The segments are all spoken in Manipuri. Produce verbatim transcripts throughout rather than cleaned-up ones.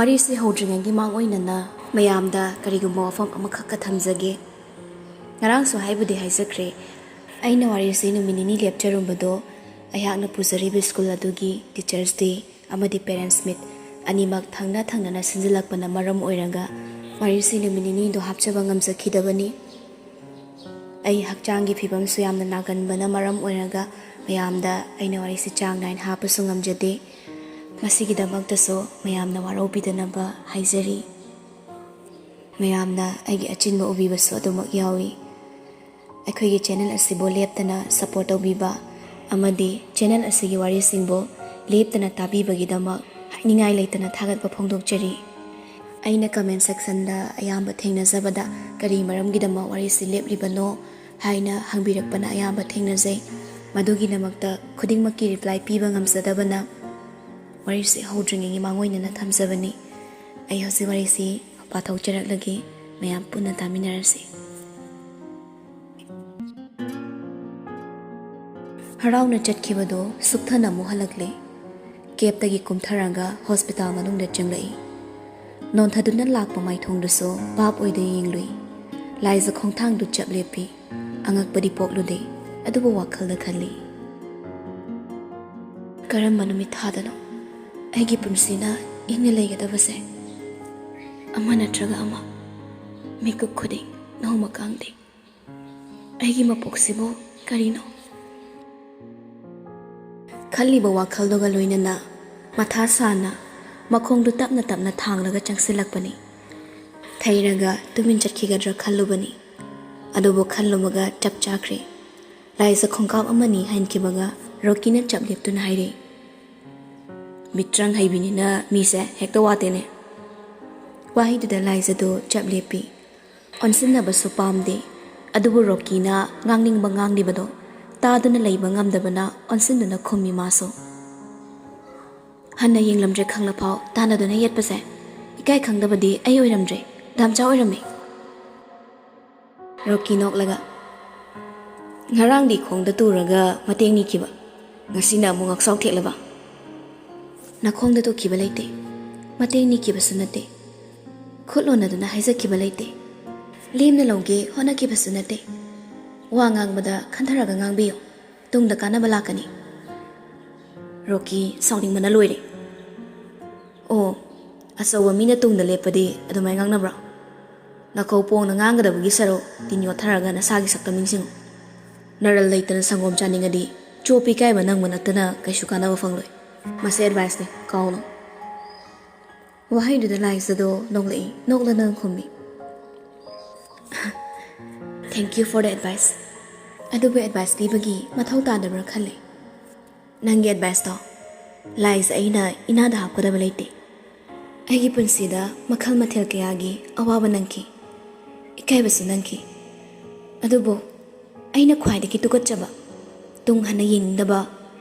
ꯋꯥꯔꯤꯁꯤ ꯍꯧꯗ꯭ꯔꯤꯉꯩꯒꯤ ꯃꯥꯡꯑꯣꯏꯅꯅ ꯃꯌꯥꯝꯗ ꯀꯔꯤꯒꯨꯝꯕ ꯋꯥꯐꯝ ꯑꯃꯈꯛꯀ ꯊꯝꯖꯒꯦ꯫ ꯉꯔꯥꯡꯁꯨ ꯍꯥꯏꯕꯨꯗꯤ ꯍꯥꯏꯖꯈ꯭ꯔꯦ, ꯑꯩꯅ ꯋꯥꯔꯤꯁꯤ ꯅꯨꯃꯤꯠ ꯅꯤꯅꯤ ꯂꯦꯞꯆꯔꯨꯝꯕꯗꯣ ꯑꯩꯍꯥꯛꯅ ꯄꯨꯖꯔꯤꯕ ꯁ꯭ꯀꯨꯜ ꯑꯗꯨꯒꯤ Teachers' Day ꯑꯃꯗꯤ Parents' Meet ꯑꯅꯤꯃꯛ ꯊꯪꯅ ꯊꯪꯅꯅ ꯁꯤꯟꯖꯤꯜꯂꯛꯄꯅ ꯃꯔꯝ ꯑꯣꯏꯔꯒ ꯋꯥꯔꯤꯁꯤ ꯅꯨꯃꯤꯠ ꯅꯤꯅꯤꯗꯣ ꯍꯥꯞꯆꯕ ꯉꯝꯖꯈꯤꯗꯕꯅꯤ꯫ ꯑꯩ ꯍꯛꯆꯥꯡꯒꯤ ꯐꯤꯕꯝꯁꯨ ꯌꯥꯝꯅ ꯅꯥꯒꯟꯕꯅ ꯃꯔꯝ ꯑꯣꯏꯔꯒ ꯃꯌꯥꯝꯗ ꯑꯩꯅ ꯋꯥꯔꯤꯁꯤ ꯆꯥꯡ ꯅꯥꯏꯅ ꯍꯥꯞꯄꯁꯨ ꯉꯝꯖꯗꯦ꯫ ꯃꯁꯤꯒꯤꯗꯃꯛꯇꯁꯨ ꯃꯌꯥꯝꯅ ꯋꯥꯔꯧꯕꯤꯗꯅꯕ ꯍꯥꯏꯖꯔꯤ꯫ ꯃꯌꯥꯝꯅ ꯑꯩꯒꯤ ꯑꯆꯤꯟꯕ ꯎꯕꯤꯕꯁꯨ ꯑꯗꯨꯃꯛ ꯌꯥꯎꯏ꯫ ꯑꯩꯈꯣꯏꯒꯤ channel ꯑꯁꯤꯕꯨ ꯂꯦꯞꯇꯅ support ꯇꯧꯕꯤꯕ ꯑꯃꯗꯤ channel ꯑꯁꯤꯒꯤ ꯋꯥꯔꯤꯁꯤꯡꯕꯨ ꯂꯦꯞꯇꯅ ꯇꯥꯕꯤꯕꯒꯤꯗꯃꯛ ꯍꯥꯏꯅꯤꯡꯉꯥꯏ ꯂꯩꯇꯅ ꯊꯥꯒꯠꯄ ꯐꯣꯡꯗꯣꯛꯆꯔꯤ꯫ ꯑꯩꯅ comment section ꯗ ꯑꯌꯥꯝꯕ ꯊꯦꯡꯅꯖꯕꯗ ꯀꯔꯤ ꯃꯔꯝꯒꯤꯗꯃꯛ ꯋꯥꯔꯤꯁꯤ ꯂꯦꯞꯂꯤꯕꯅꯣ ꯍꯥꯏꯅ ꯍꯪꯕꯤꯔꯛꯄꯅ ꯑꯌꯥꯝꯕ ꯊꯦꯡꯅꯖꯩ꯫ ꯃꯗꯨꯒꯤꯗꯃꯛꯇ ꯈꯨꯗꯤꯡꯃꯛꯀꯤ reply ꯄꯤꯕ ꯉꯝꯖꯗꯕꯅ ꯋꯥꯔꯤꯁꯤ ꯍꯧꯗ꯭ꯔꯤꯉꯩꯒꯤ ꯃꯥꯡꯑꯣꯏꯅꯅ ꯊꯝꯖꯕꯅꯤ꯫ ꯑꯩ ꯍꯧꯖꯤꯛ ꯋꯥꯔꯤꯁꯤ ꯄꯥꯊꯣꯛꯆꯔꯛꯂꯒꯦ, ꯃꯌꯥꯝ ꯄꯨꯟꯅ ꯇꯥꯃꯤꯟꯅꯔꯁꯤ꯫ ꯍꯔꯥꯎꯅ ꯆꯠꯈꯤꯕꯗꯨ ꯁꯨꯛꯊꯅ ꯑꯃꯨꯛ ꯍꯜꯂꯛꯂꯦ꯫ Cab ꯇꯒꯤ ꯀꯨꯝꯊꯔꯒ hospital ꯃꯅꯨꯡꯗ ꯆꯪꯂꯛꯏ꯫ ꯅꯣꯟꯊꯗꯨꯅ ꯂꯥꯛꯄ ꯃꯥꯏꯊꯣꯡꯗꯨꯁꯨ ꯚꯥꯞ ꯑꯣꯏꯗ ꯌꯦꯡꯂꯨꯏ꯫ ꯂꯥꯏꯖ ꯈꯣꯡꯊꯥꯡꯗꯨ ꯆꯞ ꯂꯦꯞꯄꯤ꯫ ꯑꯉꯛꯄꯗꯤ ꯄꯣꯛꯂꯨꯗꯦ, ꯑꯗꯨꯕꯨ ꯋꯥꯈꯜꯗ ꯈꯜꯂꯤ, "ꯀꯔꯝꯕ ꯅꯨꯃꯤꯠ ꯊꯥꯗꯅꯣ ꯑꯩꯒꯤ ꯄꯨꯟꯁꯤꯅ ꯏꯪꯅ ꯂꯩꯒꯗꯕꯁꯦ? ꯑꯃ ꯅꯠꯇ꯭ꯔꯒ ꯑꯃ, ꯃꯤꯀꯨꯞ ꯈꯨꯗꯤꯡ ꯅꯣꯡꯃ ꯀꯥꯡꯗꯦ꯫ ꯑꯩꯒꯤ ꯃꯄꯣꯛꯁꯤꯕꯨ ꯀꯔꯤꯅꯣ?" ꯈꯜꯂꯤꯕ ꯋꯥꯈꯜꯗꯨꯒ ꯂꯣꯏꯅꯅ ꯃꯊꯥ ꯁꯥꯅ ꯃꯈꯣꯡꯗꯨ ꯇꯞꯅ ꯇꯞꯅ ꯊꯥꯡꯂꯒ ꯆꯪꯁꯤꯜꯂꯛꯄꯅꯤ꯫ ꯊꯩꯔꯒ ꯇꯨꯃꯤꯟ ꯆꯠꯈꯤꯒꯗ꯭ꯔꯥ ꯈꯜꯂꯨꯕꯅꯤ꯫ ꯑꯗꯨꯕꯨ ꯈꯜꯂꯨꯕꯒ ꯆꯞ ꯆꯥꯈ꯭ꯔꯦ꯫ ꯂꯥꯏꯖ ꯈꯣꯡꯀꯥꯞ ꯑꯃꯅꯤ ꯍꯟꯈꯤꯕꯒ ꯔꯣꯀꯤꯅ ꯆꯞ ꯂꯦꯞꯇꯨꯅ ꯍꯥꯏꯔꯛꯏ, "ꯃꯤꯇ꯭ꯔꯪ ꯍꯩꯕꯤꯅꯤꯅ ꯃꯤꯁꯦ ꯍꯦꯛꯇ ꯋꯥꯠꯇꯦꯅꯦ"꯫ ꯋꯥꯍꯩꯗꯨꯗ ꯂꯥꯏꯖꯗꯨ ꯆꯞ ꯂꯦꯞꯄꯤ꯫ ꯑꯣꯟꯁꯤꯟꯅꯕꯁꯨ ꯄꯥꯝꯗꯦ꯫ ꯑꯗꯨꯕꯨ ꯔꯣꯀꯤꯅ ꯉꯥꯡꯅꯤꯡꯕ ꯉꯥꯡꯂꯤꯕꯗꯣ ꯇꯥꯗꯨꯅ ꯂꯩꯕ ꯉꯝꯗꯕꯅ ꯑꯣꯟꯁꯤꯟꯗꯨꯅ ꯈꯨꯝꯃꯤ ꯃꯥꯁꯨ꯫ "ꯍꯟꯅ ꯌꯦꯡꯂꯝꯗ꯭ꯔꯦ ꯈꯪꯂꯐꯥꯎ ꯇꯥꯟꯅꯗꯨꯅ ꯌꯦꯠꯄꯁꯦ꯫ ꯏꯀꯥꯏ ꯈꯪꯗꯕꯗꯤ ꯑꯩ ꯑꯣꯏꯔꯝꯗ꯭ꯔꯦ, ꯗꯥꯝꯆꯥ ꯑꯣꯏꯔꯝꯃꯤ"꯫ ꯔꯣꯀꯤ ꯅꯣꯛꯂꯒ, "ꯉꯔꯥꯡꯗꯤ ꯈꯣꯡꯗ ꯇꯨꯔꯒ ꯃꯇꯦꯡ ꯅꯤꯈꯤꯕ, ꯉꯁꯤꯅ ꯑꯃꯨꯛ ꯉꯛꯁꯥꯎ ꯊꯦꯛꯂꯕ?" "ꯅꯈꯣꯡꯗ ꯇꯨꯈꯤꯕ ꯂꯩꯇꯦ, ꯃꯇꯦꯡ ꯅꯤꯈꯤꯕꯁꯨ ꯅꯠꯇꯦ, ꯈꯨꯠ ꯂꯣꯟꯅꯗꯨꯅ ꯍꯥꯏꯖꯈꯤꯕ ꯂꯩꯇꯦ, ꯂꯦꯝꯅ ꯂꯧꯒꯦ ꯍꯣꯠꯅꯈꯤꯕꯁꯨ ꯅꯠꯇꯦ꯫ ꯋꯥ ꯉꯥꯡꯕꯗ ꯈꯟꯊꯔꯒ ꯉꯥꯡꯕꯤꯌꯨ, ꯇꯨꯡꯗ ꯀꯥꯟꯅꯕ ꯂꯥꯛꯀꯅꯤ꯫ ꯔꯣꯀꯤ ꯁꯥꯎꯅꯤꯡꯕꯅ ꯂꯣꯏꯔꯦ꯫ ꯑꯣ, ꯑꯆꯧꯕ ꯃꯤꯅ ꯇꯨꯡꯗ ꯂꯦꯞꯄꯗꯤ ꯑꯗꯨꯃꯥꯏꯅ ꯉꯥꯡꯅꯕ꯭ꯔꯣ? ꯅꯥꯀꯧ ꯄꯣꯡꯅ ꯉꯥꯡꯒꯗꯕꯒꯤ ꯁꯔꯨꯛ ꯇꯤꯟ ꯌꯣꯠꯊꯔꯒ ꯅꯁꯥꯒꯤ ꯁꯛꯇꯝ ꯅꯤꯡꯁꯤꯡꯉꯨ꯫ ꯅꯔꯜ ꯂꯩꯇꯅ ꯁꯪꯒꯣꯝ ꯆꯥꯅꯤꯡꯉꯗꯤ ꯆꯣꯞꯄꯤ ꯏꯀꯥꯏꯕ ꯅꯪꯕ ꯅꯠꯇꯅ ꯀꯩꯁꯨ ꯀꯥꯟꯅꯕ ꯐꯪꯂꯣꯏ꯫ ꯃꯁꯤ ꯑꯦꯗꯚꯥꯏꯁꯅꯤ, ꯀꯥꯎꯅꯨ꯫ ꯋꯥꯍꯩꯗꯨꯗ ꯂꯥꯏꯖꯗꯣ ꯅꯣꯛꯂꯛꯏ, ꯅꯣꯛꯂꯅ ꯈꯨꯝꯃꯤ꯫ "Thank you for the advice꯫ ꯑꯗꯨꯕꯨ ꯑꯦꯗꯚꯥꯏꯁ ꯄꯤꯕꯒꯤ ꯃꯊꯧ ꯇꯥꯗꯕ꯭ꯔꯥ ꯈꯜꯂꯤ꯫ ꯅꯪꯒꯤ ꯑꯦꯗꯚꯥꯏꯁꯇꯣ ꯂꯥꯏꯖ ꯑꯩꯅ ꯏꯅꯥꯗ ꯍꯥꯞꯀꯗꯕ ꯂꯩꯇꯦ꯫ ꯑꯩꯒꯤ ꯄꯨꯟꯁꯤꯗ ꯃꯈꯜ ꯃꯊꯦꯜ ꯀꯌꯥꯒꯤ ꯑꯋꯥꯕ ꯅꯪꯈꯤ, ꯏꯀꯥꯏꯕꯁꯨ ꯅꯪꯈꯤ꯫ ꯑꯗꯨꯕꯨ ꯑꯩꯅ ꯈ꯭ꯋꯥꯏꯗꯒꯤ ꯇꯨꯀꯠꯆꯕ, ꯇꯨꯡ ꯍꯟꯅ ꯌꯦꯡꯅꯤꯡꯗꯕ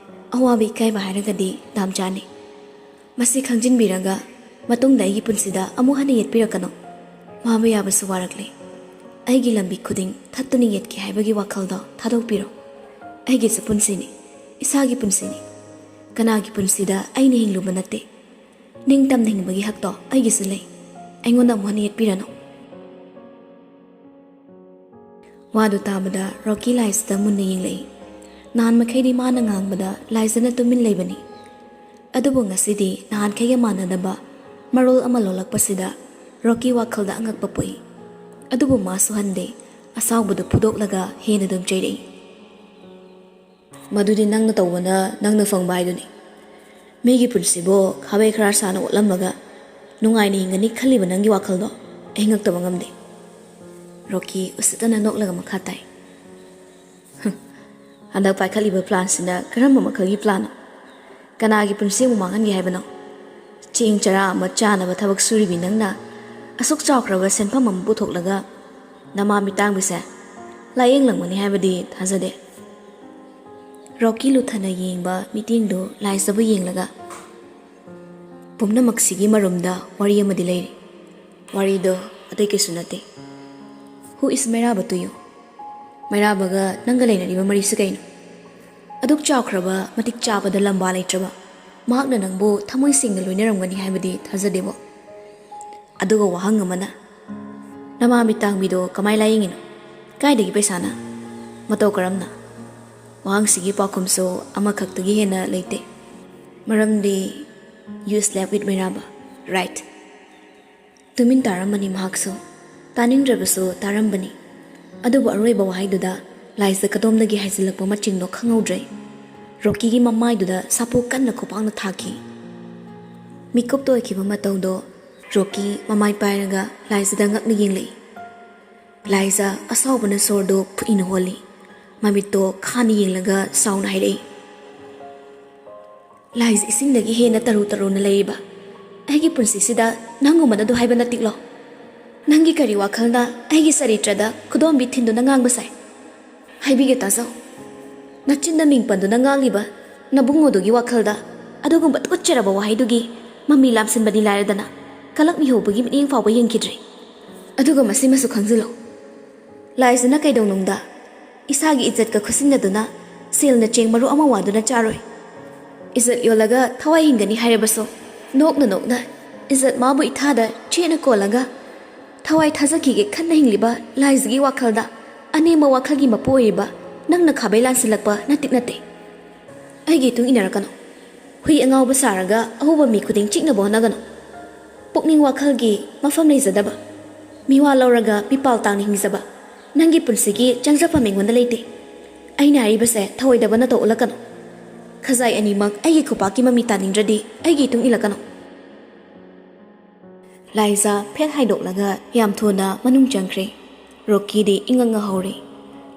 ꯑꯋꯥꯕ ꯏꯀꯥꯏꯕ ꯍꯥꯏꯔꯒꯗꯤ ꯗꯥꯝꯆꯥꯅꯤ꯫ ꯃꯁꯤ ꯈꯪꯖꯤꯟꯕꯤꯔꯒ ꯃꯇꯨꯡꯗ ꯑꯩꯒꯤ ꯄꯨꯟꯁꯤꯗ ꯑꯃꯨꯛ ꯍꯟꯅ ꯌꯦꯠꯄꯤꯔꯛꯀꯅꯨ꯫ ꯋꯥꯕ ꯌꯥꯕꯁꯨ ꯋꯥꯔꯛꯂꯦ꯫ ꯑꯩꯒꯤ ꯂꯝꯕꯤ ꯈꯨꯗꯤꯡ ꯊꯠꯇꯨꯅ ꯌꯦꯠꯀꯦ ꯍꯥꯏꯕꯒꯤ ꯋꯥꯈꯜꯗꯣ ꯊꯥꯗꯣꯛꯄꯤꯔꯣ꯫ ꯑꯩꯒꯤꯁꯨ ꯄꯨꯟꯁꯤꯅꯤ, ꯏꯁꯥꯒꯤ ꯄꯨꯟꯁꯤꯅꯤ꯫ ꯀꯅꯥꯒꯤ ꯄꯨꯟꯁꯤꯗ ꯑꯩꯅ ꯍꯤꯡꯂꯨꯕ ꯅꯠꯇꯦ꯫ ꯅꯤꯡꯇꯝꯅ ꯍꯤꯡꯕꯒꯤ ꯍꯛꯇꯣ ꯑꯩꯒꯤꯁꯨ ꯂꯩ꯫ ꯑꯩꯉꯣꯟꯗ ꯑꯃꯨꯛ ꯍꯟꯅ ꯌꯦꯠꯄꯤꯔꯅꯨ꯫" ꯋꯥꯗꯨ ꯇꯥꯕꯗ ꯔꯣꯀꯤ ꯂꯥꯏꯖꯗ ꯃꯨꯟꯅ ꯌꯦꯡꯂꯛꯏ꯫ ꯅꯍꯥꯟ ꯃꯈꯩꯗꯤ ꯃꯥꯅ ꯉꯥꯡꯕꯗ ꯂꯥꯏꯖꯅ ꯇꯨꯃꯤꯟ ꯂꯩꯕꯅꯤ꯫ ꯑꯗꯨꯕꯨ ꯉꯁꯤꯗꯤ ꯅꯍꯥꯟꯈꯩꯒ ꯃꯥꯟꯅꯗꯕ ꯃꯔꯣꯜ ꯑꯃ ꯂꯣꯜꯂꯛꯄꯁꯤꯗ ꯔꯣꯀꯤ ꯋꯥꯈꯜꯗ ꯑꯉꯛꯄ ꯄꯣꯛꯏ꯫ ꯑꯗꯨꯕꯨ ꯃꯥꯁꯨ ꯍꯟꯗꯦ, ꯑꯁꯥꯎꯕꯗꯨ ꯐꯨꯗꯣꯛꯂꯒ ꯍꯦꯟꯅ ꯑꯗꯨꯝ ꯆꯩꯔꯛꯏ꯫ "ꯃꯗꯨꯗꯤ ꯅꯪꯅ ꯇꯧꯕꯅ ꯅꯪꯅ ꯐꯪꯕ ꯍꯥꯏꯗꯨꯅꯤ꯫ ꯃꯤꯒꯤ ꯄꯨꯟꯁꯤꯕꯨ ꯈꯥꯕꯩ ꯈꯔ ꯁꯥꯅ ꯑꯣꯠꯂꯝꯃꯒ ꯅꯨꯡꯉꯥꯏꯅ ꯍꯤꯡꯒꯅꯤ ꯈꯜꯂꯤꯕ ꯅꯪꯒꯤ ꯋꯥꯈꯜꯗꯣ ꯑꯩ ꯉꯛꯇꯕ ꯉꯝꯗꯦ꯫" ꯔꯣꯀꯤ ꯎꯁꯤꯠꯇꯅ ꯅꯣꯛꯂꯒ ꯃꯈꯥ ꯇꯥꯏ꯫ "ꯍꯝ, ꯍꯟꯗꯛ ꯄꯥꯏꯈꯠꯂꯤꯕ ꯄ꯭ꯂꯥꯟꯁꯤꯅ ꯀꯔꯝꯕ ꯃꯈꯜꯒꯤ ꯄ꯭ꯂꯥꯟꯅꯣ? ꯀꯅꯥꯒꯤ ꯄꯨꯟꯁꯤ ꯑꯃꯨꯛ ꯃꯥꯡꯍꯟꯒꯦ ꯍꯥꯏꯕꯅꯣ? ꯆꯦꯡ ꯆꯔꯥ ꯑꯃ ꯆꯥꯅꯕ ꯊꯕꯛ ꯁꯨꯔꯤꯕꯤ ꯅꯪꯅ ꯑꯁꯨꯛ ꯆꯥꯎꯈ꯭ꯔꯕ ꯁꯦꯟꯐꯝ ꯑꯃ ꯄꯨꯊꯣꯛꯂꯒ ꯅꯃꯥ ꯃꯤꯇꯥꯡꯕꯤꯁꯦ ꯂꯥꯏꯌꯦꯡꯂꯝꯒꯅꯤ ꯍꯥꯏꯕꯗꯤ ꯊꯥꯖꯗꯦ꯫" ꯔꯣꯀꯤ ꯂꯨꯊꯅ ꯌꯦꯡꯕ ꯃꯤꯠꯌꯦꯡꯗꯨ ꯂꯥꯏꯖꯕꯨ ꯌꯦꯡꯂꯒ, "ꯄꯨꯝꯅꯃꯛꯁꯤꯒꯤ ꯃꯔꯨꯝꯗ ꯋꯥꯔꯤ ꯑꯃꯗꯤ ꯂꯩꯔꯤ꯫ ꯋꯥꯔꯤꯗꯣ ꯑꯇꯩ ꯀꯩꯁꯨ ꯅꯠꯇꯦ꯫ Who is ꯃꯩꯔꯥꯕ to you? ꯃꯩꯔꯥꯕꯒ ꯅꯪꯒ ꯂꯩꯅꯔꯤꯕ ꯃꯔꯤꯁꯤ ꯀꯩꯅꯣ? ꯑꯗꯨꯛ ꯆꯥꯎꯈ꯭ꯔꯕ, ꯃꯇꯤꯛ ꯆꯥꯕꯗ ꯂꯝꯕꯥ ꯂꯩꯇ꯭ꯔꯕ, ꯃꯍꯥꯛꯅ ꯅꯪꯕꯨ ꯊꯃꯣꯏ ꯁꯦꯡꯅ ꯂꯣꯏꯅꯔꯝꯒꯅꯤ ꯍꯥꯏꯕꯗꯤ ꯊꯥꯖꯗꯦꯕꯣ꯫ ꯑꯗꯨꯒ ꯋꯥꯍꯪ ꯑꯃꯅ, "ꯅꯃꯥ ꯃꯤꯠ ꯇꯥꯡꯕꯤꯗꯣ ꯀꯃꯥꯏ ꯂꯥꯌꯦꯡꯉꯤꯅꯣ? ꯀꯥꯏꯗꯒꯤ ꯄꯩꯁꯥꯅ?" "ꯃꯇꯧ ꯀꯔꯝꯅ?" ꯋꯥꯍꯪꯁꯤꯒꯤ ꯄꯥꯎꯈꯨꯝꯁꯨ ꯑꯃꯈꯛꯇꯒꯤ ꯍꯦꯟꯅ ꯂꯩꯇꯦ꯫ ꯃꯔꯝꯗꯤ, "You slept with ꯃꯩꯔꯥꯕ, right?" ꯇꯨꯃꯤꯟ ꯇꯥꯔꯝꯕꯅꯤ ꯃꯍꯥꯛꯁꯨ꯫ ꯇꯥꯅꯤꯡꯗ꯭ꯔꯕꯁꯨ ꯇꯥꯔꯝꯕꯅꯤ꯫ ꯑꯗꯨꯕꯨ ꯑꯔꯣꯏꯕ ꯋꯥꯍꯩꯗꯨꯗ ꯂꯥꯏꯖ ꯀꯗꯣꯝꯗꯒꯤ ꯍꯥꯏꯖꯤꯜꯂꯛꯄ ꯃꯆꯤꯡꯅꯣ ꯈꯪꯍꯧꯗ꯭ꯔꯦ꯫ ꯔꯣꯀꯤꯒꯤ ꯃꯃꯥꯏꯗꯨꯗ ꯁꯥꯐꯨ ꯀꯟꯅ ꯈꯨꯄꯥꯛꯅ ꯊꯥꯈꯤ꯫ ꯃꯤꯀꯨꯞꯇ ꯑꯣꯏꯈꯤꯕ ꯃꯇꯧꯗꯣ ꯔꯣꯀꯤ ꯃꯃꯥꯏ ꯄꯥꯏꯔꯒ ꯂꯥꯏꯖꯗ ꯉꯛꯅ ꯌꯦꯡꯂꯛꯏ꯫ ꯂꯥꯏꯖ ꯑꯁꯥꯎꯕꯅ ꯁꯣꯔꯗꯨ ꯐꯨꯏꯅ ꯍꯣꯜꯂꯤ꯫ ꯃꯃꯤꯠꯇꯣ ꯈꯥꯅ ꯌꯦꯡꯂꯒ ꯁꯥꯎꯅ ꯍꯥꯏꯔꯛꯏ, "ꯂꯥꯏꯖ ꯏꯁꯤꯡꯗꯒꯤ ꯍꯦꯟꯅ ꯇꯔꯨ ꯇꯔꯨꯅ ꯂꯩꯔꯤꯕ ꯑꯩꯒꯤ ꯄꯨꯟꯁꯤꯁꯤꯗ ꯅꯪꯒꯨꯝꯕꯅ ꯑꯗꯨ ꯍꯥꯏꯕ ꯅꯠꯇꯤꯛꯂꯣ? ꯅꯪꯒꯤ ꯀꯔꯤ ꯋꯥꯈꯜꯅ ꯑꯩꯒꯤ ꯆꯔꯤꯇ꯭ꯔꯗ ꯈꯨꯗꯣꯝꯕꯤ ꯊꯤꯟꯗꯨꯅ ꯉꯥꯡꯕ ꯁꯥꯏ? ꯍꯥꯏꯕꯤꯒꯦ ꯇꯥꯖꯧ꯫ ꯅꯆꯤꯟꯗ ꯃꯤꯡ ꯄꯟꯗꯨꯅ ꯉꯥꯡꯂꯤꯕ ꯅꯕꯨꯡꯉꯣꯗꯨꯒꯤ ꯋꯥꯈꯜꯗ ꯑꯗꯨꯒꯨꯝꯕ ꯇꯨꯀꯠꯆꯔꯕ ꯋꯥꯍꯩꯗꯨꯒꯤ ꯃꯃꯤ ꯂꯥꯝꯁꯤꯟꯕꯗꯤ ꯂꯥꯏꯔꯗꯅ, ꯀꯂꯛ ꯃꯤꯍꯧꯕꯒꯤ ꯃꯤꯠꯌꯦꯡ ꯐꯥꯎꯕ ꯌꯦꯡꯈꯤꯗ꯭ꯔꯤ꯫ ꯑꯗꯨꯒ ꯃꯁꯤꯃꯁꯨ ꯈꯪꯖꯤꯜꯂꯨ, ꯂꯥꯏꯖꯅ ꯀꯩꯗꯧꯅꯨꯡꯗ ꯏꯁꯥꯒꯤ ꯏꯖꯠꯀ ꯈꯨꯠꯁꯤꯟꯅꯗꯨꯅ ꯁꯦꯜꯅ ꯆꯦꯡ ꯃꯔꯨ ꯑꯃ ꯋꯥꯗꯨꯅ ꯆꯥꯔꯣꯏ꯫ ꯏꯖꯠ ꯌꯣꯜꯂꯒ ꯊꯋꯥꯏ ꯍꯤꯡꯒꯅꯤ ꯍꯥꯏꯔꯕꯁꯨ, ꯅꯣꯛꯅ ꯅꯣꯛꯅ ꯏꯖꯠ ꯃꯥꯕꯨ ꯏꯊꯥꯗ ꯆꯦꯠꯅ ꯀꯣꯜꯂꯒ ꯊꯋꯥꯏ ꯊꯥꯖꯈꯤꯒꯦ ꯈꯟꯅ ꯍꯤꯡꯂꯤꯕ ꯂꯥꯏꯖꯒꯤ ꯋꯥꯈꯜꯗ ꯑꯅꯦꯝꯕ ꯋꯥꯈꯜꯒꯤ ꯃꯄꯨ ꯑꯣꯏꯔꯤꯕ ꯅꯪꯅ ꯈꯥꯕꯩ ꯂꯥꯟꯁꯤꯜꯂꯛꯄ ꯅꯠꯇꯤꯛ ꯅꯠꯇꯦ꯫ ꯑꯩꯒꯤ ꯏꯇꯨꯡ ꯏꯟꯅꯔꯛꯀꯅꯨ꯫ ꯍꯨꯏ ꯑꯉꯥꯎꯕ ꯁꯥꯔꯒ ꯑꯍꯧꯕ ꯃꯤ ꯈꯨꯗꯤꯡ ꯆꯤꯛꯅꯕ ꯍꯣꯠꯅꯒꯅꯨ꯫ ꯄꯨꯛꯅꯤꯡ ꯋꯥꯈꯜꯒꯤ ꯃꯐꯝ ꯂꯩꯖꯗꯕ, ꯃꯤꯋꯥ ꯂꯧꯔꯒ ꯃꯤꯄꯥꯜ ꯇꯥꯡꯅ ꯍꯤꯡꯖꯕ ꯅꯪꯒꯤ ꯄꯨꯟꯁꯤꯒꯤ ꯆꯪꯖꯐꯝ ꯑꯩꯉꯣꯟꯗ ꯂꯩꯇꯦ꯫ ꯑꯩꯅ ꯍꯥꯏꯔꯤꯕꯁꯦ ꯊꯧꯑꯣꯏꯗꯕ ꯅꯇꯧ ꯎꯠꯂꯛꯀꯅꯨ꯫ ꯈꯖꯥꯏ ꯑꯅꯤꯃꯛ ꯑꯩꯒꯤ ꯈꯨꯄꯥꯛꯀꯤ ꯃꯃꯤ ꯇꯥꯅꯤꯡꯗ꯭ꯔꯗꯤ ꯑꯩꯒꯤ ꯏꯇꯨꯡ ꯏꯜꯂꯛꯀꯅꯨ꯫ ꯂꯥꯏꯖꯥ ꯐꯦꯠ ꯍꯥꯏꯗꯣꯛꯂꯒ ꯌꯥꯝ ꯊꯨꯅ ꯃꯅꯨꯡ ꯆꯪꯈ꯭ꯔꯦ꯫ ꯔꯣꯀꯤꯗꯤ ꯏꯉꯛ ꯉꯛꯍꯧꯔꯦ꯫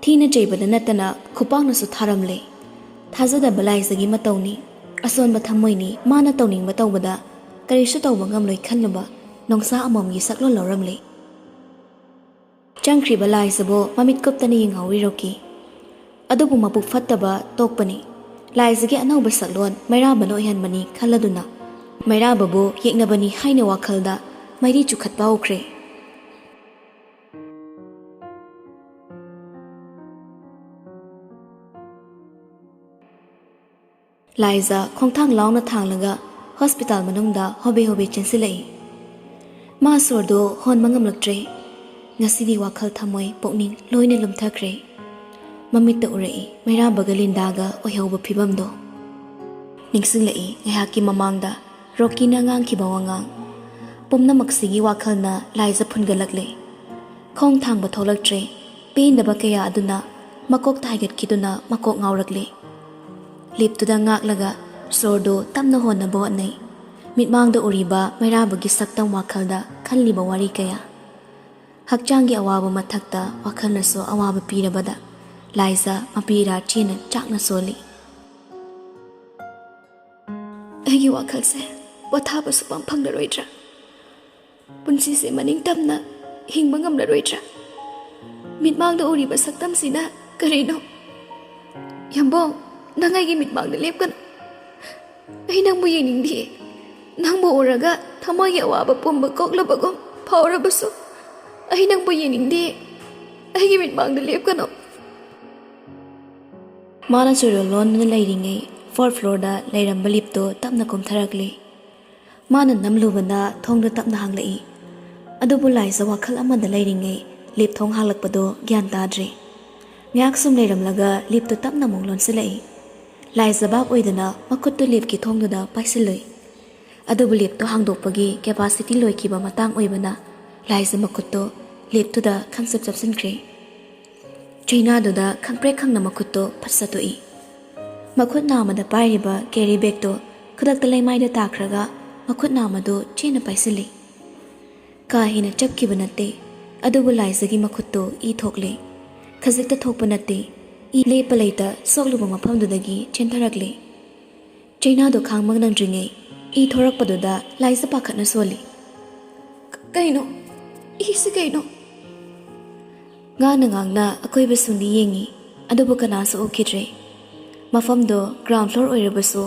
ꯊꯤꯅ ꯆꯩꯕꯗ ꯅꯠꯇꯅ ꯈꯨꯄꯥꯛꯅꯁꯨ ꯊꯥꯔꯝꯂꯦ꯫ ꯊꯥꯖꯗꯕ ꯂꯥꯏꯖꯒꯤ ꯃꯇꯧꯅꯤ꯫ ꯑꯁꯣꯟꯕ ꯊꯃꯣꯏꯅꯤ꯫ ꯃꯥꯅ ꯇꯧꯅꯤꯡꯕ ꯇꯧꯕꯗ ꯀꯔꯤꯁꯨ ꯇꯧꯕ ꯉꯝꯂꯣꯏ ꯈꯜꯂꯨꯕ ꯅꯣꯡꯁꯥ ꯑꯃꯃꯝꯒꯤ ꯁꯛꯂꯣꯟ ꯂꯧꯔꯝꯂꯦ꯫ ꯆꯪꯈ꯭ꯔꯤꯕ ꯂꯥꯏꯖꯕꯨ ꯃꯃꯤꯠ ꯀꯨꯞꯇꯅ ꯌꯦꯡꯍꯧꯔꯤ ꯔꯣꯀꯤ꯫ ꯑꯗꯨꯕꯨ ꯃꯄꯨꯛ ꯐꯠꯇꯕ ꯇꯣꯛꯄꯅꯤ꯫ ꯂꯥꯏꯖꯒꯤ ꯑꯅꯧꯕ ꯁꯛꯂꯣꯟ ꯃꯩꯔꯥꯕꯅ ꯑꯣꯏꯍꯟꯕꯅꯤ ꯈꯜꯂꯗꯨꯅ ꯃꯩꯔꯥꯕꯕꯨ ꯌꯦꯛꯅꯕꯅꯤ ꯍꯥꯏꯅ ꯋꯥꯈꯜꯗ ꯃꯩꯔꯤ ꯆꯨꯈꯠꯄ ꯍꯧꯈ꯭ꯔꯦ꯫ ꯂꯥꯏꯖ ꯈꯣꯡꯊꯥꯡ ꯂꯥꯎꯅ ꯊꯥꯡꯂꯒ ꯍꯣꯁꯄꯤꯇꯥꯜ ꯃꯅꯨꯡꯗ ꯍꯣꯕꯦ ꯍꯣꯕꯦ ꯆꯦꯟꯁꯤꯜꯂꯛꯏ꯫ ꯃꯥ ꯁꯣꯔꯗꯨ ꯍꯣꯟꯕ ꯉꯝꯂꯛꯇ꯭ꯔꯦ꯫ ꯉꯁꯤꯗꯤ ꯋꯥꯈꯜ, ꯊꯃꯣꯏ, ꯄꯨꯛꯅꯤꯡ ꯂꯣꯏꯅ ꯂꯨꯝꯊꯈ꯭ꯔꯦ꯫ ꯃꯃꯤꯠꯇ ꯎꯔꯛꯏ ꯃꯩꯔꯥꯕꯒ ꯂꯤꯟꯗꯥꯒ ꯑꯣꯏꯍꯧꯕ ꯐꯤꯕꯝꯗꯣ꯫ ꯅꯤꯡꯁꯤꯡꯂꯛꯏ ꯉꯥꯏꯍꯥꯛꯀꯤ ꯃꯃꯥꯡꯗ ꯔꯣꯀꯤꯅ ꯉꯥꯡꯈꯤꯕ ꯋꯥꯉꯥꯡ꯫ ꯄꯨꯝꯅꯃꯛꯁꯤꯒꯤ ꯋꯥꯈꯜꯅ ꯂꯥꯏꯖ ꯐꯨꯟꯒꯠꯂꯛꯂꯦ꯫ ꯈꯣꯡ ꯊꯥꯡꯕ ꯊꯣꯛꯂꯛꯇ꯭ꯔꯦ꯫ ꯄꯦꯟꯗꯕ ꯀꯌꯥ ꯑꯗꯨꯅ ꯃꯀꯣꯛꯇ ꯍꯥꯏꯒꯠꯈꯤꯗꯨꯅ ꯃꯀꯣꯛ ꯉꯥꯎꯔꯛꯂꯦ꯫ ꯂꯤꯞꯇꯨꯗ ꯉꯥꯛꯂꯒ ꯁꯣꯔꯗꯨ ꯇꯞꯅ ꯍꯣꯟꯅꯕ ꯍꯣꯠꯅꯩ꯫ ꯃꯤꯠꯃꯥꯡꯗ ꯎꯔꯤꯕ ꯃꯩꯔꯥꯕꯒꯤ ꯁꯛꯇꯝ ꯋꯥꯈꯜꯗ ꯈꯜꯂꯤꯕ ꯋꯥꯔꯤ ꯀꯌꯥ꯫ ꯍꯛꯆꯥꯡꯒꯤ ꯑꯋꯥꯕ ꯃꯊꯛꯇ ꯋꯥꯈꯜꯅꯁꯨ ꯑꯋꯥꯕ ꯄꯤꯔꯕꯗ ꯂꯥꯏꯖ ꯃꯄꯤ ꯏꯔꯥ ꯆꯦꯅ ꯆꯥꯛꯅ ꯁꯣꯜꯂꯤ꯫ ꯑꯩꯒꯤ ꯋꯥꯈꯜꯁꯦ ꯄꯣꯊꯥꯕ ꯁꯨꯛꯐꯪ ꯐꯪꯂꯔꯣꯏꯗ꯭ꯔꯥ? ꯄꯨꯟꯁꯤꯁꯦ ꯃꯅꯤꯡ ꯇꯝꯅ ꯍꯤꯡꯕ ꯉꯝꯂꯔꯣꯏꯗ꯭ꯔꯥ? ꯃꯤꯠꯃꯥꯡꯗ ꯎꯔꯤꯕ ꯁꯛꯇꯝꯁꯤꯅ ꯀꯔꯤꯅꯣ? ꯌꯥꯝꯕꯣꯡ, ꯅꯪ ꯑꯩꯒꯤ ꯃꯤꯠꯃꯥꯡꯗ ꯂꯦꯞꯀꯅꯨ꯫ ꯑꯩ ꯅꯪꯕꯨ ꯌꯦꯡꯅꯤꯡꯗꯤꯌꯦ꯫ ꯅꯪꯕꯨ ꯎꯔꯒ ꯊꯃꯣꯏꯒꯤ ꯑꯋꯥꯕ ꯄꯨꯝꯕ ꯀꯣꯛꯂꯕꯒꯨꯝ ꯐꯥꯎꯔꯕꯁꯨ ꯑꯩ ꯅꯪꯕꯨ ꯌꯦꯡꯅꯤꯡꯗꯤꯌꯦ꯫ ꯑꯩꯒꯤ ꯃꯤꯠꯃꯥꯡꯗ ꯂꯦꯞꯀꯅꯨ꯫ ꯃꯥꯅ ꯆꯣꯏꯔꯣꯜ ꯂꯣꯟꯗꯨꯅ ꯂꯩꯔꯤꯉꯩ ꯐꯣꯔꯠ ꯐ꯭ꯂꯣꯔꯗ ꯂꯩꯔꯝꯕ ꯂꯤꯞꯇꯣ ꯇꯞꯅ ꯀꯨꯝꯊꯔꯛꯂꯤ꯫ ꯃꯥꯅ ꯅꯝꯂꯨꯕꯅ ꯊꯣꯡꯗꯨ ꯇꯞꯅ ꯍꯥꯡꯂꯛꯏ꯫ ꯑꯗꯨꯕꯨ ꯂꯥꯏꯖ ꯋꯥꯈꯜ ꯑꯃꯗ ꯂꯩꯔꯤꯉꯩ ꯂꯤꯞ ꯊꯣꯡ ꯍꯥꯡꯂꯛꯄꯗꯣ ꯒ꯭ꯌꯥꯟ ꯇꯥꯗ꯭ꯔꯦ꯫ ꯉꯥꯏꯍꯥꯛ ꯁꯨꯝ ꯂꯩꯔꯝꯂꯒ ꯂꯤꯞꯇꯨ ꯇꯞꯅ ꯑꯃꯨꯛ ꯂꯣꯟꯁꯤꯜꯂꯛꯏ꯫ ꯂꯥꯏꯖ ꯚꯥꯞ ꯑꯣꯏꯗꯅ ꯃꯈꯨꯠꯇꯨ ꯂꯤꯞꯀꯤ ꯊꯣꯡꯗꯨꯗ ꯄꯥꯏꯁꯤꯜꯂꯨꯏ꯫ ꯑꯗꯨꯕꯨ ꯂꯤꯞꯇꯨ ꯍꯥꯡꯗꯣꯛꯄꯒꯤ ꯀꯦꯄꯥꯁꯤꯇꯤ ꯂꯣꯏꯈꯤꯕ ꯃꯇꯥꯡ ꯑꯣꯏꯕꯅ ꯂꯥꯏꯖ ꯃꯈꯨꯠꯇꯨ ꯂꯤꯞꯇꯨꯗ ꯈꯪꯆꯞ ꯆꯞꯁꯤꯟꯈ꯭ꯔꯦ꯫ ꯆꯩꯅꯥꯗꯨꯗ ꯈꯪꯄ꯭ꯔꯦꯛ ꯈꯪꯅ ꯃꯈꯨꯠꯇꯣ ꯐꯠ ꯁꯠꯇꯣꯛꯏ꯫ ꯃꯈꯨꯠ ꯅꯥꯝꯃꯗ ꯄꯥꯏꯔꯤꯕ ꯀꯦꯔꯤ ꯕꯦꯒꯇꯣ ꯈꯨꯗꯛꯇ ꯂꯩꯃꯥꯏꯗ ꯇꯥꯈ꯭ꯔꯒ ꯃꯈꯨꯠ ꯅꯥꯝꯃꯗꯨ ꯆꯦꯅ ꯄꯥꯏꯁꯤꯜꯂꯤ꯫ ꯀꯥ ꯍꯦꯟꯅ ꯆꯞꯈꯤꯕ ꯅꯠꯇꯦ, ꯑꯗꯨꯕꯨ ꯂꯥꯏꯖꯒꯤ ꯃꯈꯨꯠꯇꯣ ꯏ ꯊꯣꯛꯂꯦ꯫ ꯈꯖꯤꯛꯇ ꯊꯣꯛꯄ ꯅꯠꯇꯦ, ꯏ ꯂꯦꯞꯄ ꯂꯩꯇ ꯁꯣꯛꯂꯨꯕ ꯃꯐꯝꯗꯨꯗꯒꯤ ꯆꯦꯟꯊꯔꯛꯂꯦ꯫ ꯆꯩꯅꯥꯗꯣ ꯈꯥꯡꯕ ꯅꯪꯗ꯭ꯔꯤꯉꯩ ꯏ ꯊꯣꯔꯛꯄꯗꯨꯗ ꯂꯥꯏꯖ ꯄꯥꯈꯠꯅ ꯁꯣꯜꯂꯤ꯫ "ꯀ-, ꯀꯩꯅꯣ? ꯏꯁꯤ ꯀꯩꯅꯣ?" ꯉꯥꯡꯅ ꯉꯥꯡꯅ ꯑꯀꯣꯏꯕ ꯁꯨꯝꯗꯤ ꯌꯦꯡꯉꯤ, ꯑꯗꯨꯕꯨ ꯀꯅꯥꯁꯨ ꯎꯈꯤꯗ꯭ꯔꯦ꯫ ꯃꯐꯝꯗꯣ ꯒ꯭ꯔꯥꯎꯟ ꯐ꯭ꯂꯣꯔ ꯑꯣꯏꯔꯕꯁꯨ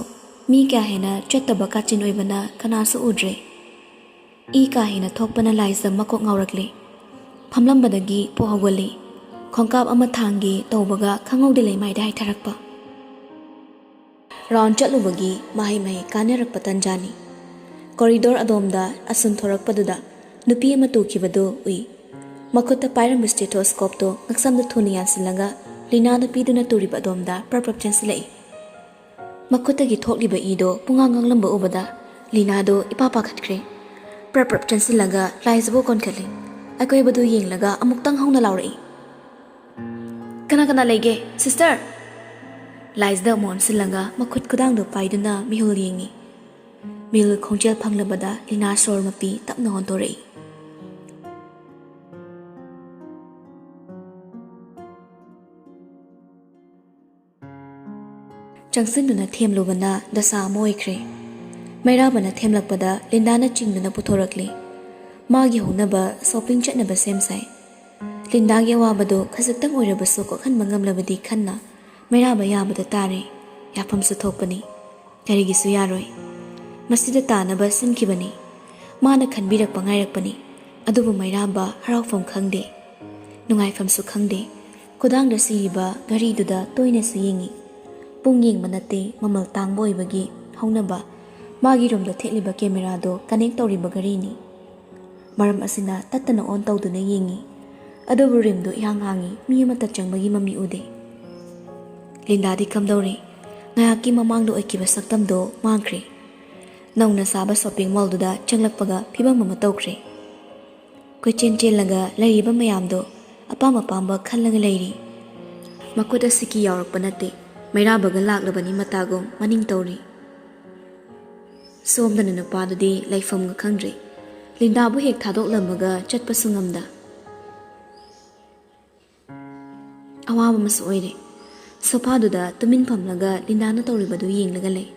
ꯃꯤ ꯀꯌꯥ ꯍꯦꯟꯅ ꯆꯠꯇꯕ ꯀꯥꯆꯤꯟ ꯑꯣꯏꯕꯅ ꯀꯅꯥꯁꯨ ꯎꯗ꯭ꯔꯦ꯫ ꯏ ꯀꯥ ꯍꯦꯟꯅ ꯊꯣꯛꯄꯅ ꯂꯥꯏꯖ ꯃꯀꯣꯛ ꯉꯥꯎꯔꯛꯂꯦ꯫ ꯐꯝꯂꯝꯕꯗꯒꯤ ꯄꯣꯛ ꯍꯧꯒꯠꯂꯤ꯫ ꯈꯣꯡꯀꯥꯞ ꯑꯃ ꯊꯥꯡꯒꯦ ꯇꯧꯕꯒ ꯈꯪꯍꯧꯗꯦ ꯂꯩꯃꯥꯏꯗ ꯍꯥꯏꯊꯔꯛꯄ꯫ ꯔꯥꯎꯟ ꯆꯠꯂꯨꯕꯒꯤ ꯃꯍꯩ ꯃꯍꯩ ꯀꯥꯟꯅꯔꯛꯄ ꯇꯟꯖꯥꯅꯤ꯫ ꯀꯣꯔꯤꯗꯣꯔ ꯑꯗꯣꯝꯗ ꯑꯁꯨꯝ ꯊꯣꯔꯛꯄꯗꯨꯗ ꯅꯨꯄꯤ ꯑꯃ ꯇꯨꯈꯤꯕꯗꯨ ꯎꯏ꯫ ꯃꯈꯨꯠꯇ ꯄꯥꯏꯔꯝꯕ ꯁ꯭ꯇꯦꯊꯣꯁꯀꯣꯞꯇꯣ ꯉꯛꯁꯝꯗ ꯊꯨꯅ ꯌꯥꯟꯁꯤꯜꯂꯒ ꯂꯤꯅꯥ ꯅꯨꯄꯤꯗꯨꯅ ꯇꯨꯔꯤꯕ ꯑꯗꯣꯝꯗ ꯄ꯭ꯔꯞ ꯄ꯭ꯔꯞ ꯆꯦꯟꯁꯤꯜꯂꯛꯏ꯫ ꯃꯈꯨꯠꯇꯒꯤ ꯊꯣꯛꯂꯤꯕ ꯏꯗꯣ ꯄꯨꯡꯉꯥꯡ ꯉꯥꯡꯂꯝꯕ ꯎꯕꯗ ꯂꯤꯅꯥꯗꯣ ꯏꯄꯥ ꯄꯥꯈꯠꯈ꯭ꯔꯦ꯫ ꯄ꯭ꯔꯞ ꯄ꯭ꯔꯞ ꯆꯦꯟꯁꯤꯜꯂꯒ ꯂꯥꯏꯖꯕꯨ ꯀꯣꯟꯈꯠꯂꯤ꯫ ꯑꯀꯣꯏꯕꯗꯨ ꯌꯦꯡꯂꯒ ꯑꯃꯨꯛꯇꯪ ꯍꯧꯅ ꯂꯥꯎꯔꯛꯏ, "ꯀꯅꯥ ꯀꯅꯥ ꯂꯩꯒꯦ, ꯁꯤꯁꯇꯔ?" ꯂꯥꯏꯖꯗ ꯑꯃꯨꯛ ꯑꯣꯟꯁꯤꯜꯂꯒ ꯃꯈꯨꯠ ꯈꯨꯗꯥꯡꯗꯨ ꯄꯥꯏꯗꯨꯅ ꯃꯤꯍꯨꯜ ꯌꯦꯡꯉꯤ꯫ ꯃꯤꯍꯨꯜ ꯈꯣꯡꯖꯦꯜ ꯐꯪꯂꯕꯗ ꯂꯤꯅꯥ ꯁꯣꯔ ꯃꯄꯤ ꯇꯞꯅ ꯍꯣꯟꯗꯣꯔꯛꯏ꯫ ꯆꯪꯁꯤꯟꯗꯨꯅ ꯊꯦꯝꯂꯨꯕꯅ ꯗꯁꯥ ꯑꯃ ꯑꯣꯏꯈ꯭ꯔꯦ꯫ ꯃꯩꯔꯥꯕꯅ ꯊꯦꯝꯂꯛꯄꯗ ꯂꯤꯟꯗꯥꯅ ꯆꯤꯡꯗꯨꯅ ꯄꯨꯊꯣꯔꯛꯂꯤ꯫ ꯃꯥꯒꯤ ꯍꯧꯅꯕ ꯁꯣꯄꯤꯡ ꯆꯠꯅꯕ ꯁꯦꯝ ꯁꯥꯏ꯫ ꯂꯤꯟꯗꯥꯒꯤ ꯑꯋꯥꯕꯗꯨ ꯈꯖꯤꯛꯇꯪ ꯑꯣꯏꯔꯕꯁꯨ ꯀꯣꯛꯍꯟꯕ ꯉꯝꯂꯕꯗꯤ ꯈꯟꯅ ꯃꯩꯔꯥꯕ ꯌꯥꯕꯗ ꯇꯥꯔꯦ꯫ ꯌꯥꯐꯝꯁꯨ ꯊꯣꯛꯄꯅꯤ꯫ ꯀꯔꯤꯒꯤꯁꯨ ꯌꯥꯔꯣꯏ꯫ ꯃꯁꯤꯗ ꯇꯥꯅꯕ ꯁꯤꯟꯈꯤꯕꯅꯤ꯫ ꯃꯥꯅ ꯈꯟꯕꯤꯔꯛꯄ ꯉꯥꯏꯔꯛꯄꯅꯤ꯫ ꯑꯗꯨꯕꯨ ꯃꯩꯔꯥꯕ ꯍꯔꯥꯎꯐꯝ ꯈꯪꯗꯦ꯫ ꯅꯨꯡꯉꯥꯏꯐꯝꯁꯨ ꯈꯪꯗꯦ꯫ ꯈꯨꯗꯥꯡꯗ ꯁꯤꯔꯤꯕ ꯘꯔꯤꯗꯨꯗ ꯇꯣꯏꯅꯁꯨ ꯌꯦꯡꯉꯤ꯫ ꯄꯨꯡ ꯌꯦꯡꯕ ꯅꯠꯇꯦ, ꯃꯃꯜ ꯇꯥꯡꯕ ꯑꯣꯏꯕꯒꯤ ꯍꯧꯅꯕ꯫ ꯃꯥꯒꯤ ꯔꯨꯝꯗ ꯊꯦꯠꯂꯤꯕ ꯀꯦꯃꯦꯔꯥꯗꯣ ꯀꯅꯦꯛ ꯇꯧꯔꯤꯕ ꯘꯔꯤꯅꯤ꯫ ꯃꯔꯝ ꯑꯁꯤꯅ ꯇꯠꯇꯅ ꯑꯣꯟ ꯇꯧꯗꯨꯅ ꯌꯦꯡꯉꯤ꯫ ꯑꯗꯨꯕꯨ ꯔꯤꯝꯗꯨ ꯏꯍꯥꯡ ꯍꯥꯡꯉꯤ, ꯃꯤ ꯑꯃꯠꯇ ꯆꯪꯕꯒꯤ ꯃꯃꯤ ꯎꯗꯦ꯫ ꯂꯤꯟꯗꯥꯗꯤ ꯀꯝꯗꯧꯔꯤ? ꯉꯥꯏꯍꯥꯛꯀꯤ ꯃꯃꯥꯡꯗ ꯑꯣꯏꯈꯤꯕ ꯁꯛꯇꯝꯗꯣ ꯃꯥꯡꯈ꯭ꯔꯦ꯫ ꯅꯧꯅ ꯁꯥꯕ ꯁꯣꯄꯤꯡ ꯃꯣꯜꯗꯨꯗ ꯆꯪꯂꯛꯄꯒ ꯐꯤꯕꯝ ꯑꯃ ꯇꯧꯈ꯭ꯔꯦ꯫ ꯀꯣꯏꯆꯦꯟ ꯆꯦꯜꯂꯒ ꯂꯩꯔꯤꯕ ꯃꯌꯥꯝꯗꯣ ꯑꯄꯥꯝ ꯑꯄꯥꯝꯕ ꯈꯜꯂꯒ ꯂꯩꯔꯤ꯫ ꯃꯈꯨꯠ ꯑꯁꯤ ꯀꯤ ꯌꯥꯎꯔꯛꯄ ꯅꯠꯇꯦ, ꯃꯩꯔꯥꯕꯒ ꯂꯥꯛꯂꯕꯅꯤ ꯃꯇꯥꯒꯨꯝ ꯃꯅꯤꯡ ꯇꯧꯔꯤ꯫ ꯁꯣꯝꯗꯅ ꯅꯨꯄꯥꯗꯨꯗꯤ ꯂꯩꯐꯝꯒ ꯈꯪꯗ꯭ꯔꯦ꯫ ꯂꯤꯟꯗꯥꯕꯨ ꯍꯦꯛ ꯊꯥꯗꯣꯛꯂꯝꯃꯒ ꯆꯠꯄꯁꯨ ꯉꯝꯗ꯫ ꯑꯋꯥꯕ ꯑꯃꯁꯨ ꯑꯣꯏꯔꯦ꯫ ꯁꯣꯐꯥꯗꯨꯗ ꯇꯨꯃꯤꯟ ꯐꯝꯂꯒ ꯂꯤꯟꯗꯥꯅ ꯇꯧꯔꯤꯕꯗꯨ ꯌꯦꯡꯂꯒ ꯂꯩ꯫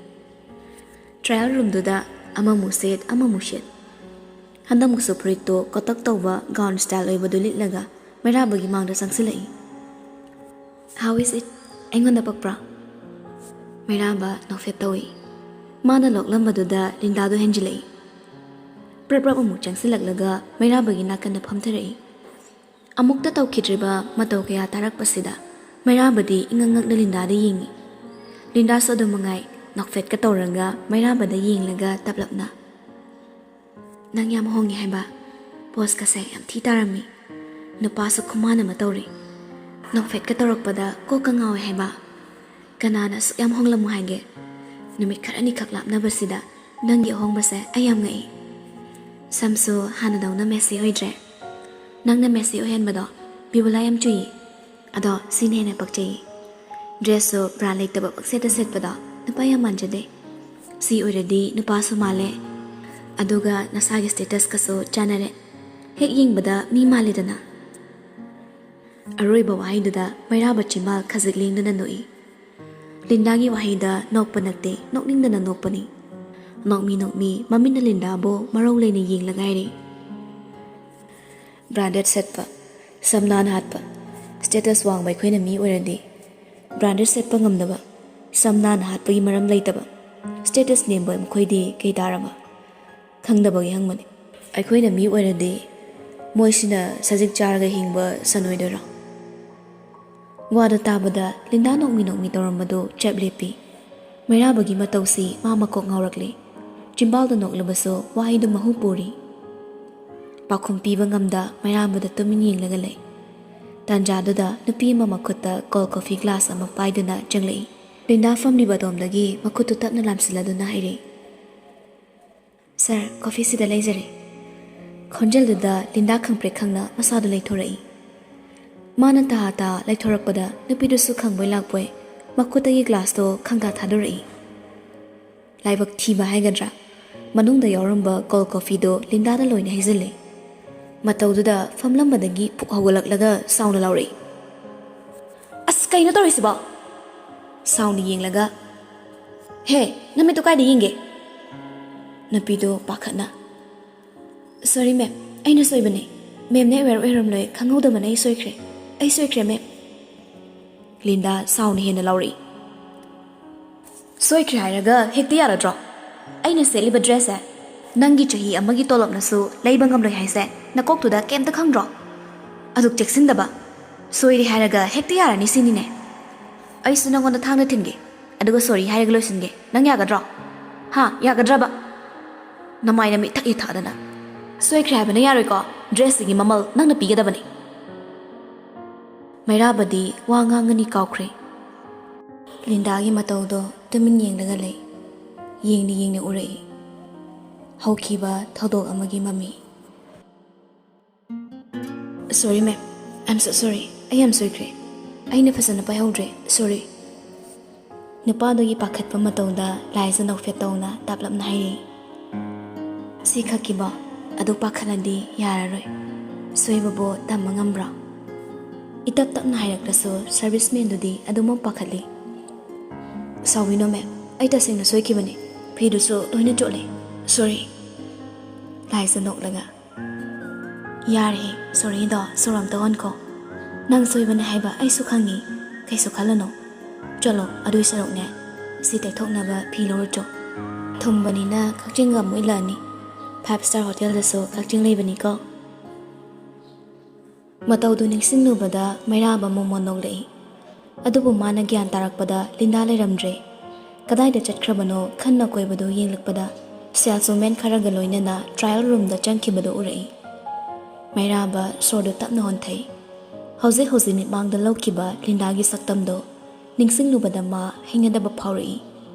ꯇ꯭ꯔꯥꯌꯦꯜ ꯔꯨꯝꯗꯨꯗ ꯑꯃꯃꯨꯛ ꯁꯦꯠ, ꯑꯃꯃꯨꯛ ꯁꯦꯠ꯫ ꯍꯟꯗꯛꯃꯨꯛꯁꯨ ꯐꯨꯔꯤꯠꯇꯣ ꯀꯣꯇꯛ ꯇꯧꯕ ꯒꯥꯎꯟ ꯁ꯭ꯇꯥꯏꯜ ꯑꯣꯏꯕꯗꯨ ꯂꯤꯠꯂꯒ ꯃꯩꯔꯥꯕꯒꯤ ꯃꯥꯡꯗ ꯆꯪꯁꯤꯜꯂꯛꯏ꯫ "How is it?" ꯑꯩꯉꯣꯟꯗ ꯄꯛꯄ꯭ꯔꯥ? ꯃꯩꯔꯥꯕ ꯅꯣꯛꯐꯦꯠ ꯇꯧꯏ꯫ ꯃꯥꯅ ꯂꯣꯛꯂꯝꯕꯗꯨꯗ ꯂꯤꯟꯗꯥꯗꯣ ꯍꯦꯟꯖꯤꯜꯂꯛꯏ꯫ ꯄ꯭ꯔꯞ ꯄ꯭ꯔꯞ ꯑꯃꯨꯛ ꯆꯪꯁꯤꯜꯂꯛꯂꯒ ꯃꯩꯔꯥꯕꯒꯤ ꯅꯥꯀꯟꯗ ꯐꯝꯊꯔꯛꯏ꯫ ꯑꯃꯨꯛꯇ ꯇꯧꯈꯤꯗ꯭ꯔꯤꯕ ꯃꯇꯧ ꯀꯌꯥ ꯇꯥꯔꯛꯄꯁꯤꯗ ꯃꯩꯔꯥꯕꯗꯤ ꯏꯉꯛ ꯉꯛꯅ ꯂꯤꯟꯗꯥꯗ ꯌꯦꯡꯏ꯫ ꯂꯤꯟꯗꯥꯁꯨ ꯑꯗꯨꯝ ꯃꯉꯥꯏ ꯅꯣꯛꯐꯦꯠꯀ ꯇꯧꯔꯒ ꯃꯩꯔꯥꯕꯗ ꯌꯦꯡꯂꯒ ꯇꯞꯂꯞꯅ, "ꯅꯪ ꯌꯥꯝ ꯍꯣꯡꯉꯦ ꯍꯥꯏꯕ, ꯄꯣꯁꯀꯁꯦ ꯌꯥꯝ ꯊꯤ ꯇꯥꯔꯝꯃꯤ, ꯅꯨꯄꯥꯁꯨ ꯈꯨꯃꯥꯟ ꯑꯃ ꯇꯧꯔꯤ, ꯅꯣꯛꯐꯦꯠꯀ ꯇꯧꯔꯛꯄꯗ ꯀꯣꯛꯀ ꯉꯥꯎꯋꯦ ꯍꯥꯏꯕ꯫ ꯀꯅꯥꯅ ꯑꯁꯨꯛ ꯌꯥꯝ ꯍꯣꯡꯂꯝꯃꯣ ꯍꯥꯏꯒꯦ? ꯅꯨꯃꯤꯠ ꯈꯔꯅꯤꯈꯛ ꯂꯥꯞꯅꯕꯁꯤꯗ ꯅꯪꯒꯤ ꯑꯍꯣꯡꯕꯁꯦ ꯑꯩ ꯌꯥꯝ ꯉꯛꯏ꯫ ꯁꯝꯁꯨ ꯍꯥꯟꯅꯗꯧꯅ ꯃꯦꯁꯤ ꯑꯣꯏꯗ꯭ꯔꯦ꯫ ꯅꯪꯅ ꯃꯦꯁꯤ ꯑꯣꯏꯍꯟꯕꯗꯣ ꯕꯤꯕꯨꯂꯥ ꯌꯥꯝ ꯆꯨꯏ꯫ ꯑꯗꯣ ꯁꯤꯅ ꯍꯦꯟꯅ ꯄꯛꯆꯩ꯫ ꯗ꯭ꯔꯦꯁꯁꯨ ꯕ꯭ꯔꯥꯟ ꯂꯩꯇꯕ ꯄꯪꯁꯦꯠꯇ ꯁꯦꯠꯄꯗꯣ ꯅꯨꯄꯥ ꯌꯥꯝ ꯃꯥꯟꯖꯗꯦ꯫ ꯁꯤ ꯑꯣꯏꯔꯗꯤ ꯅꯨꯄꯥꯁꯨ ꯃꯥꯜꯂꯦ, ꯑꯗꯨꯒ ꯅꯁꯥꯒꯤ ꯁ꯭ꯇꯦꯇꯁꯀꯁꯨ ꯆꯥꯟꯅꯔꯦ꯫ ꯍꯦꯛ ꯌꯦꯡꯕꯗ ꯃꯤ ꯃꯥꯜꯂꯦꯗꯅ꯫" ꯑꯔꯣꯏꯕ ꯋꯥꯍꯩꯗꯨꯗ ꯃꯩꯔꯥꯕ ꯆꯤꯝꯕꯥꯜ ꯈꯖꯤꯛ ꯂꯦꯡꯗꯅ ꯅꯣꯛꯏ꯫ ꯂꯤꯟꯗꯥꯒꯤ ꯋꯥꯍꯩꯗ ꯅꯣꯛꯄ ꯅꯠꯇꯦ, ꯅꯣꯛꯅꯤꯡꯗꯅ ꯅꯣꯛꯄꯅꯤ꯫ ꯅꯣꯛꯃꯤ ꯅꯣꯛꯃꯤ ꯃꯃꯤꯠꯅ ꯂꯤꯟꯗꯥꯕꯨ ꯃꯔꯧ ꯂꯩꯅ ꯌꯦꯡꯂꯒ ꯍꯥꯏꯔꯤ, "ꯕ꯭ꯔꯥꯟꯗꯦꯗ ꯁꯦꯠꯄ, ꯁꯝ ꯅꯥꯟꯅ ꯍꯥꯠꯄ, ꯁ꯭ꯇꯦꯇꯁ ꯋꯥꯡꯕ ꯑꯩꯈꯣꯏꯅ ꯃꯤ ꯑꯣꯏꯔꯗꯤ, ꯕ꯭ꯔꯥꯟꯗꯦꯗ ꯁꯦꯠꯄ ꯉꯝꯗꯕ, ꯁꯝ ꯅꯥꯟꯅ ꯍꯥꯠꯄꯒꯤ ꯃꯔꯝ ꯂꯩꯇꯕ, ꯁ꯭ꯇꯦꯇꯁ ꯅꯦꯝꯕ ꯃꯈꯣꯏꯗꯤ ꯀꯩ ꯇꯥꯔꯕ?" ꯈꯪꯗꯕꯒꯤ ꯍꯪꯕꯅꯤ꯫ ꯑꯩꯈꯣꯏꯅ ꯃꯤ ꯑꯣꯏꯔꯗꯤ ꯃꯣꯏꯁꯤꯅ ꯁꯖꯤꯛ ꯆꯥꯔꯒ ꯍꯤꯡꯕ ꯁꯟ ꯑꯣꯏꯗꯣꯏꯔꯣ? ꯋꯥꯗꯣ ꯇꯥꯕꯗ ꯂꯤꯟꯗꯥ ꯅꯣꯛꯃꯤ ꯅꯣꯛꯃꯤ ꯇꯧꯔꯝꯕꯗꯨ ꯆꯞ ꯂꯦꯞꯄꯤ꯫ ꯃꯩꯔꯥꯕꯒꯤ ꯃꯇꯧꯁꯤ ꯃꯥ ꯃꯀꯣꯛ ꯉꯥꯎꯔꯛꯂꯤ꯫ ꯆꯤꯝꯕꯥꯜꯗ ꯅꯣꯛꯂꯕꯁꯨ ꯋꯥꯍꯩꯗꯨ ꯃꯍꯨ ꯄꯨꯔꯤ꯫ ꯄꯥꯎꯈꯨꯝ ꯄꯤꯕ ꯉꯝꯗ ꯃꯩꯔꯥꯕꯗ ꯇꯨꯃꯤꯟ ꯌꯦꯡꯂꯒ ꯂꯩ꯫ ꯇꯥꯟꯖꯥꯗꯨꯗ ꯅꯨꯄꯤ ꯑꯃ ꯃꯈꯨꯠꯇ ꯀꯣꯜ ꯀꯣꯐꯤ ꯒ꯭ꯂꯥꯁ ꯑꯃ ꯄꯥꯏꯗꯨꯅ ꯆꯪꯂꯛꯏ꯫ ꯂꯤꯟꯗꯥ ꯐꯝꯂꯤꯕ ꯑꯗꯣꯝꯗꯒꯤ ꯃꯈꯨꯠꯇꯨ ꯇꯞꯅ ꯂꯥꯝꯁꯤꯜꯂꯗꯨꯅ ꯍꯥꯏꯔꯛꯏ, "ꯁꯥꯔ, ꯀꯣꯐꯤꯁꯤꯗ ꯂꯩꯖꯔꯦ꯫" ꯈꯣꯟꯖꯦꯜꯗꯨꯗ ꯂꯤꯟꯗꯥ ꯈꯪꯄ꯭ꯔꯦꯛ ꯈꯪꯅ ꯃꯁꯥꯗꯨ ꯂꯩꯊꯣꯔꯛꯏ꯫ ꯃꯥꯅ ꯇꯍꯥ ꯇꯍꯥ ꯂꯩꯊꯣꯔꯛꯄꯗ ꯅꯨꯄꯤꯗꯨꯁꯨ ꯈꯪꯕꯣꯏ ꯂꯥꯛꯄꯣꯏ ꯃꯈꯨꯠꯇꯒꯤ ꯒ꯭ꯂꯥꯁꯇꯣ ꯈꯪꯒꯥ ꯊꯥꯗꯣꯔꯛꯏ꯫ ꯂꯥꯏꯕꯛ ꯊꯤꯕ ꯍꯥꯏꯒꯗ꯭ꯔꯥ, ꯃꯅꯨꯡꯗ ꯌꯥꯎꯔꯝꯕ ꯀꯣꯜ ꯀꯣꯐꯤꯗꯣ ꯂꯤꯟꯗꯥꯗ ꯂꯣꯏꯅ ꯍꯩꯖꯤꯜꯂꯦ꯫ ꯃꯇꯧꯗꯨꯗ ꯐꯝꯂꯝꯕꯗꯒꯤ ꯐꯨꯛ ꯍꯧꯒꯠꯂꯛꯂꯒ ꯁꯥꯎꯅ ꯂꯥꯎꯔꯛꯏ, "ꯑꯁ, ꯀꯩꯅꯣ ꯇꯧꯔꯤꯁꯤꯕꯣ?" ꯁꯥꯎꯅ ꯌꯦꯡꯂꯒ, "ꯍꯦ, ꯅꯃꯤꯠꯇꯨ ꯀꯥꯏꯗ ꯌꯦꯡꯒꯦ?" ꯅꯨꯄꯤꯗꯨ ꯄꯥꯈꯠꯅ, "ꯁꯣꯔꯤ ꯃꯦꯝ, ꯑꯩꯅ ꯁꯣꯏꯕꯅꯦ꯫ ꯃꯦꯝꯅ ꯑꯦꯋꯦꯌꯔ ꯑꯣꯏꯔꯝꯂꯣꯏ, ꯈꯪꯍꯧꯗꯕꯅ ꯑꯩ ꯁꯣꯏꯈ꯭ꯔꯦ꯫ ꯑꯩ ꯁꯣꯏꯈ꯭ꯔꯦ ꯃꯦꯝ꯫" ꯂꯤꯟꯗꯥ ꯁꯥꯎꯅ ꯍꯦꯟꯅ ꯂꯥꯎꯔꯛꯏ, "ꯁꯣꯏꯈ꯭ꯔꯦ ꯍꯥꯏꯔꯒ ꯍꯦꯛꯇ ꯌꯥꯔꯗ꯭ꯔꯣ? ꯑꯩꯅ ꯁꯦꯠꯂꯤꯕ ꯗ꯭ꯔꯦꯁꯁꯦ ꯅꯪꯒꯤ ꯆꯍꯤ ꯑꯃꯒꯤ ꯇꯣꯂꯣꯞꯅꯁꯨ ꯂꯩꯕ ꯉꯝꯂꯣꯏ ꯍꯥꯏꯁꯦ ꯅꯀꯣꯛꯇꯨꯗ ꯀꯩꯝꯇ ꯈꯪꯗ꯭ꯔꯣ? ꯑꯗꯨꯛ ꯆꯦꯛꯁꯤꯟꯗꯕ꯫ ꯁꯣꯏꯔꯦ ꯍꯥꯏꯔꯒ ꯍꯦꯛꯇ ꯌꯥꯔꯅꯤ ꯁꯤꯅꯤꯅꯦ꯫ ꯑꯩꯁꯨ ꯅꯪꯉꯣꯟꯗ ꯊꯥꯡꯅ ꯊꯤꯟꯒꯦ꯫ ꯑꯗꯨꯒ ꯁꯣꯔꯤ ꯍꯥꯏꯔꯒ ꯂꯣꯏꯁꯤꯟꯒꯦ꯫ ꯅꯪ ꯌꯥꯒꯗ꯭ꯔꯣ? ꯍꯥ, ꯌꯥꯒꯗ꯭ꯔꯕ? ꯅꯃꯥꯏ ꯅꯃꯤꯠ ꯊꯛ ꯌꯦꯊꯛꯑꯗꯅ꯫ ꯁꯣꯏꯈ꯭ꯔꯦ ꯍꯥꯏꯕꯅ ꯌꯥꯔꯣꯏꯀꯣ꯫ ꯗ꯭ꯔꯦꯁꯁꯤꯒꯤ ꯃꯃꯜ ꯅꯪꯅ ꯄꯤꯒꯗꯕꯅꯤ꯫ ꯃꯩꯔꯥꯕꯗꯤ ꯋꯥ ꯉꯥꯡꯒꯅꯤ ꯀꯥꯎꯈ꯭ꯔꯦ꯫ ꯂꯤꯟꯗꯥꯒꯤ ꯃꯇꯧꯗꯣ ꯇꯨꯃꯤꯟ ꯌꯦꯡꯂꯒ ꯂꯩ꯫ ꯌꯦꯡꯅ ꯌꯦꯡꯅ ꯎꯔꯛꯏ꯫ ꯍꯧꯈꯤꯕ ꯊꯧꯗꯣꯛ ꯑꯃꯒꯤ ꯃꯃꯤ꯫ Sorry ma'am, I'm so sorry. ꯑꯩ ꯌꯥꯝ ꯁꯣꯏꯈ꯭ꯔꯦ꯫ ꯑꯩꯅ ꯐꯖꯅ ꯄꯥꯏꯍꯧꯗ꯭ꯔꯦ꯫ Sorry꯫ ꯅꯨꯄꯥꯗꯨꯒꯤ ꯄꯥꯈꯠꯄ ꯃꯇꯧꯗ ꯂꯥꯏꯖ ꯅꯣꯛꯐꯦꯠ ꯇꯧꯅ ꯇꯥꯞꯂꯞꯅ ꯍꯥꯏꯔꯛꯏ꯫ ꯁꯤ ꯈꯛꯀꯤꯕꯣ? ꯑꯗꯨ ꯄꯥꯈꯠꯂꯗꯤ ꯌꯥꯔꯔꯣꯏ꯫ ꯁꯣꯏꯕꯕꯨ ꯇꯝꯕ ꯉꯝꯕ꯭ꯔꯣ? ꯏꯇꯞ ꯇꯞꯅ ꯍꯥꯏꯔꯛꯂꯁꯨ service man ꯗꯨꯗꯤ ꯑꯗꯨꯃꯛ ꯄꯥꯈꯠꯂꯤ꯫ ꯁꯥꯎꯕꯤꯅꯣ ma'am, ꯑꯩ ꯇꯁꯦꯡꯅ ꯁꯣꯏꯈꯤꯕꯅꯤ꯫ ꯐꯤꯗꯨꯁꯨ ꯂꯣꯏꯅ ꯆꯣꯠꯂꯦ꯫ Sorry꯫ ꯂꯥꯏꯖ ꯅꯣꯛꯂꯒ, ꯌꯥꯔꯦ, sorry ꯗꯣ ꯁꯣꯔ ꯑꯝꯇ ꯍꯣꯟꯈꯣ꯫ ꯅꯪ ꯁꯣꯏꯕꯅꯦ ꯍꯥꯏꯕ ꯑꯩꯁꯨ ꯈꯪꯉꯤ꯫ ꯀꯩꯁꯨ ꯈꯜꯂꯨꯅꯨ꯫ ꯆꯠꯂꯣ, ꯑꯗꯨꯏ ꯁꯔꯨꯛꯅꯦ, ꯁꯤ ꯇꯩꯊꯣꯛꯅꯕ ꯐꯤ ꯂꯧꯔꯨꯆꯣ꯫ ꯊꯨꯝꯕꯅꯤꯅ ꯀꯛꯆꯤꯡꯒ ꯑꯃꯨꯛ ꯏꯜꯂꯛꯑꯅꯤ꯫ Five star hotel ꯗꯁꯨ ꯀꯛꯆꯤꯡ ꯂꯩꯕꯅꯤꯀꯣ꯫ ꯃꯇꯧꯗꯨ ꯅꯤꯡꯁꯤꯡꯂꯨꯕꯗ ꯃꯩꯔꯥꯕ ꯃꯣꯃꯣꯟ ꯅꯣꯛꯂꯛꯏ꯫ ꯑꯗꯨꯕꯨ ꯃꯥꯅ ꯒ꯭ꯌꯥꯟ ꯇꯥꯔꯛꯄꯗ ꯂꯤꯟꯗꯥ ꯂꯩꯔꯝꯗ꯭ꯔꯦ꯫ ꯀꯗꯥꯏꯗ ꯆꯠꯈ꯭ꯔꯕꯅꯣ ꯈꯟꯅ ꯀꯣꯏꯕꯗꯨ ꯌꯦꯡꯂꯛꯄꯗ saleswoman ꯈꯔꯒ ꯂꯣꯏꯅꯅ trial room ꯗ ꯆꯪꯈꯤꯕꯗꯨ ꯎꯔꯛꯏ꯫ ꯃꯩꯔꯥꯕ ꯁꯣꯔꯗꯨ ꯇꯞꯅ ꯍꯣꯟꯊꯩ꯫ ꯍꯧꯖꯤꯛ ꯍꯧꯖꯤꯛ ꯃꯤꯠꯃꯥꯡꯗ ꯂꯧꯈꯤꯕ ꯂꯤꯟꯗꯥꯒꯤ ꯁꯛꯇꯝꯗꯣ ꯅꯤꯡꯁꯤꯡꯂꯨꯕꯗ ꯃꯥ ꯍꯩꯅꯗꯕ ꯐꯥꯎꯔꯛꯏ꯫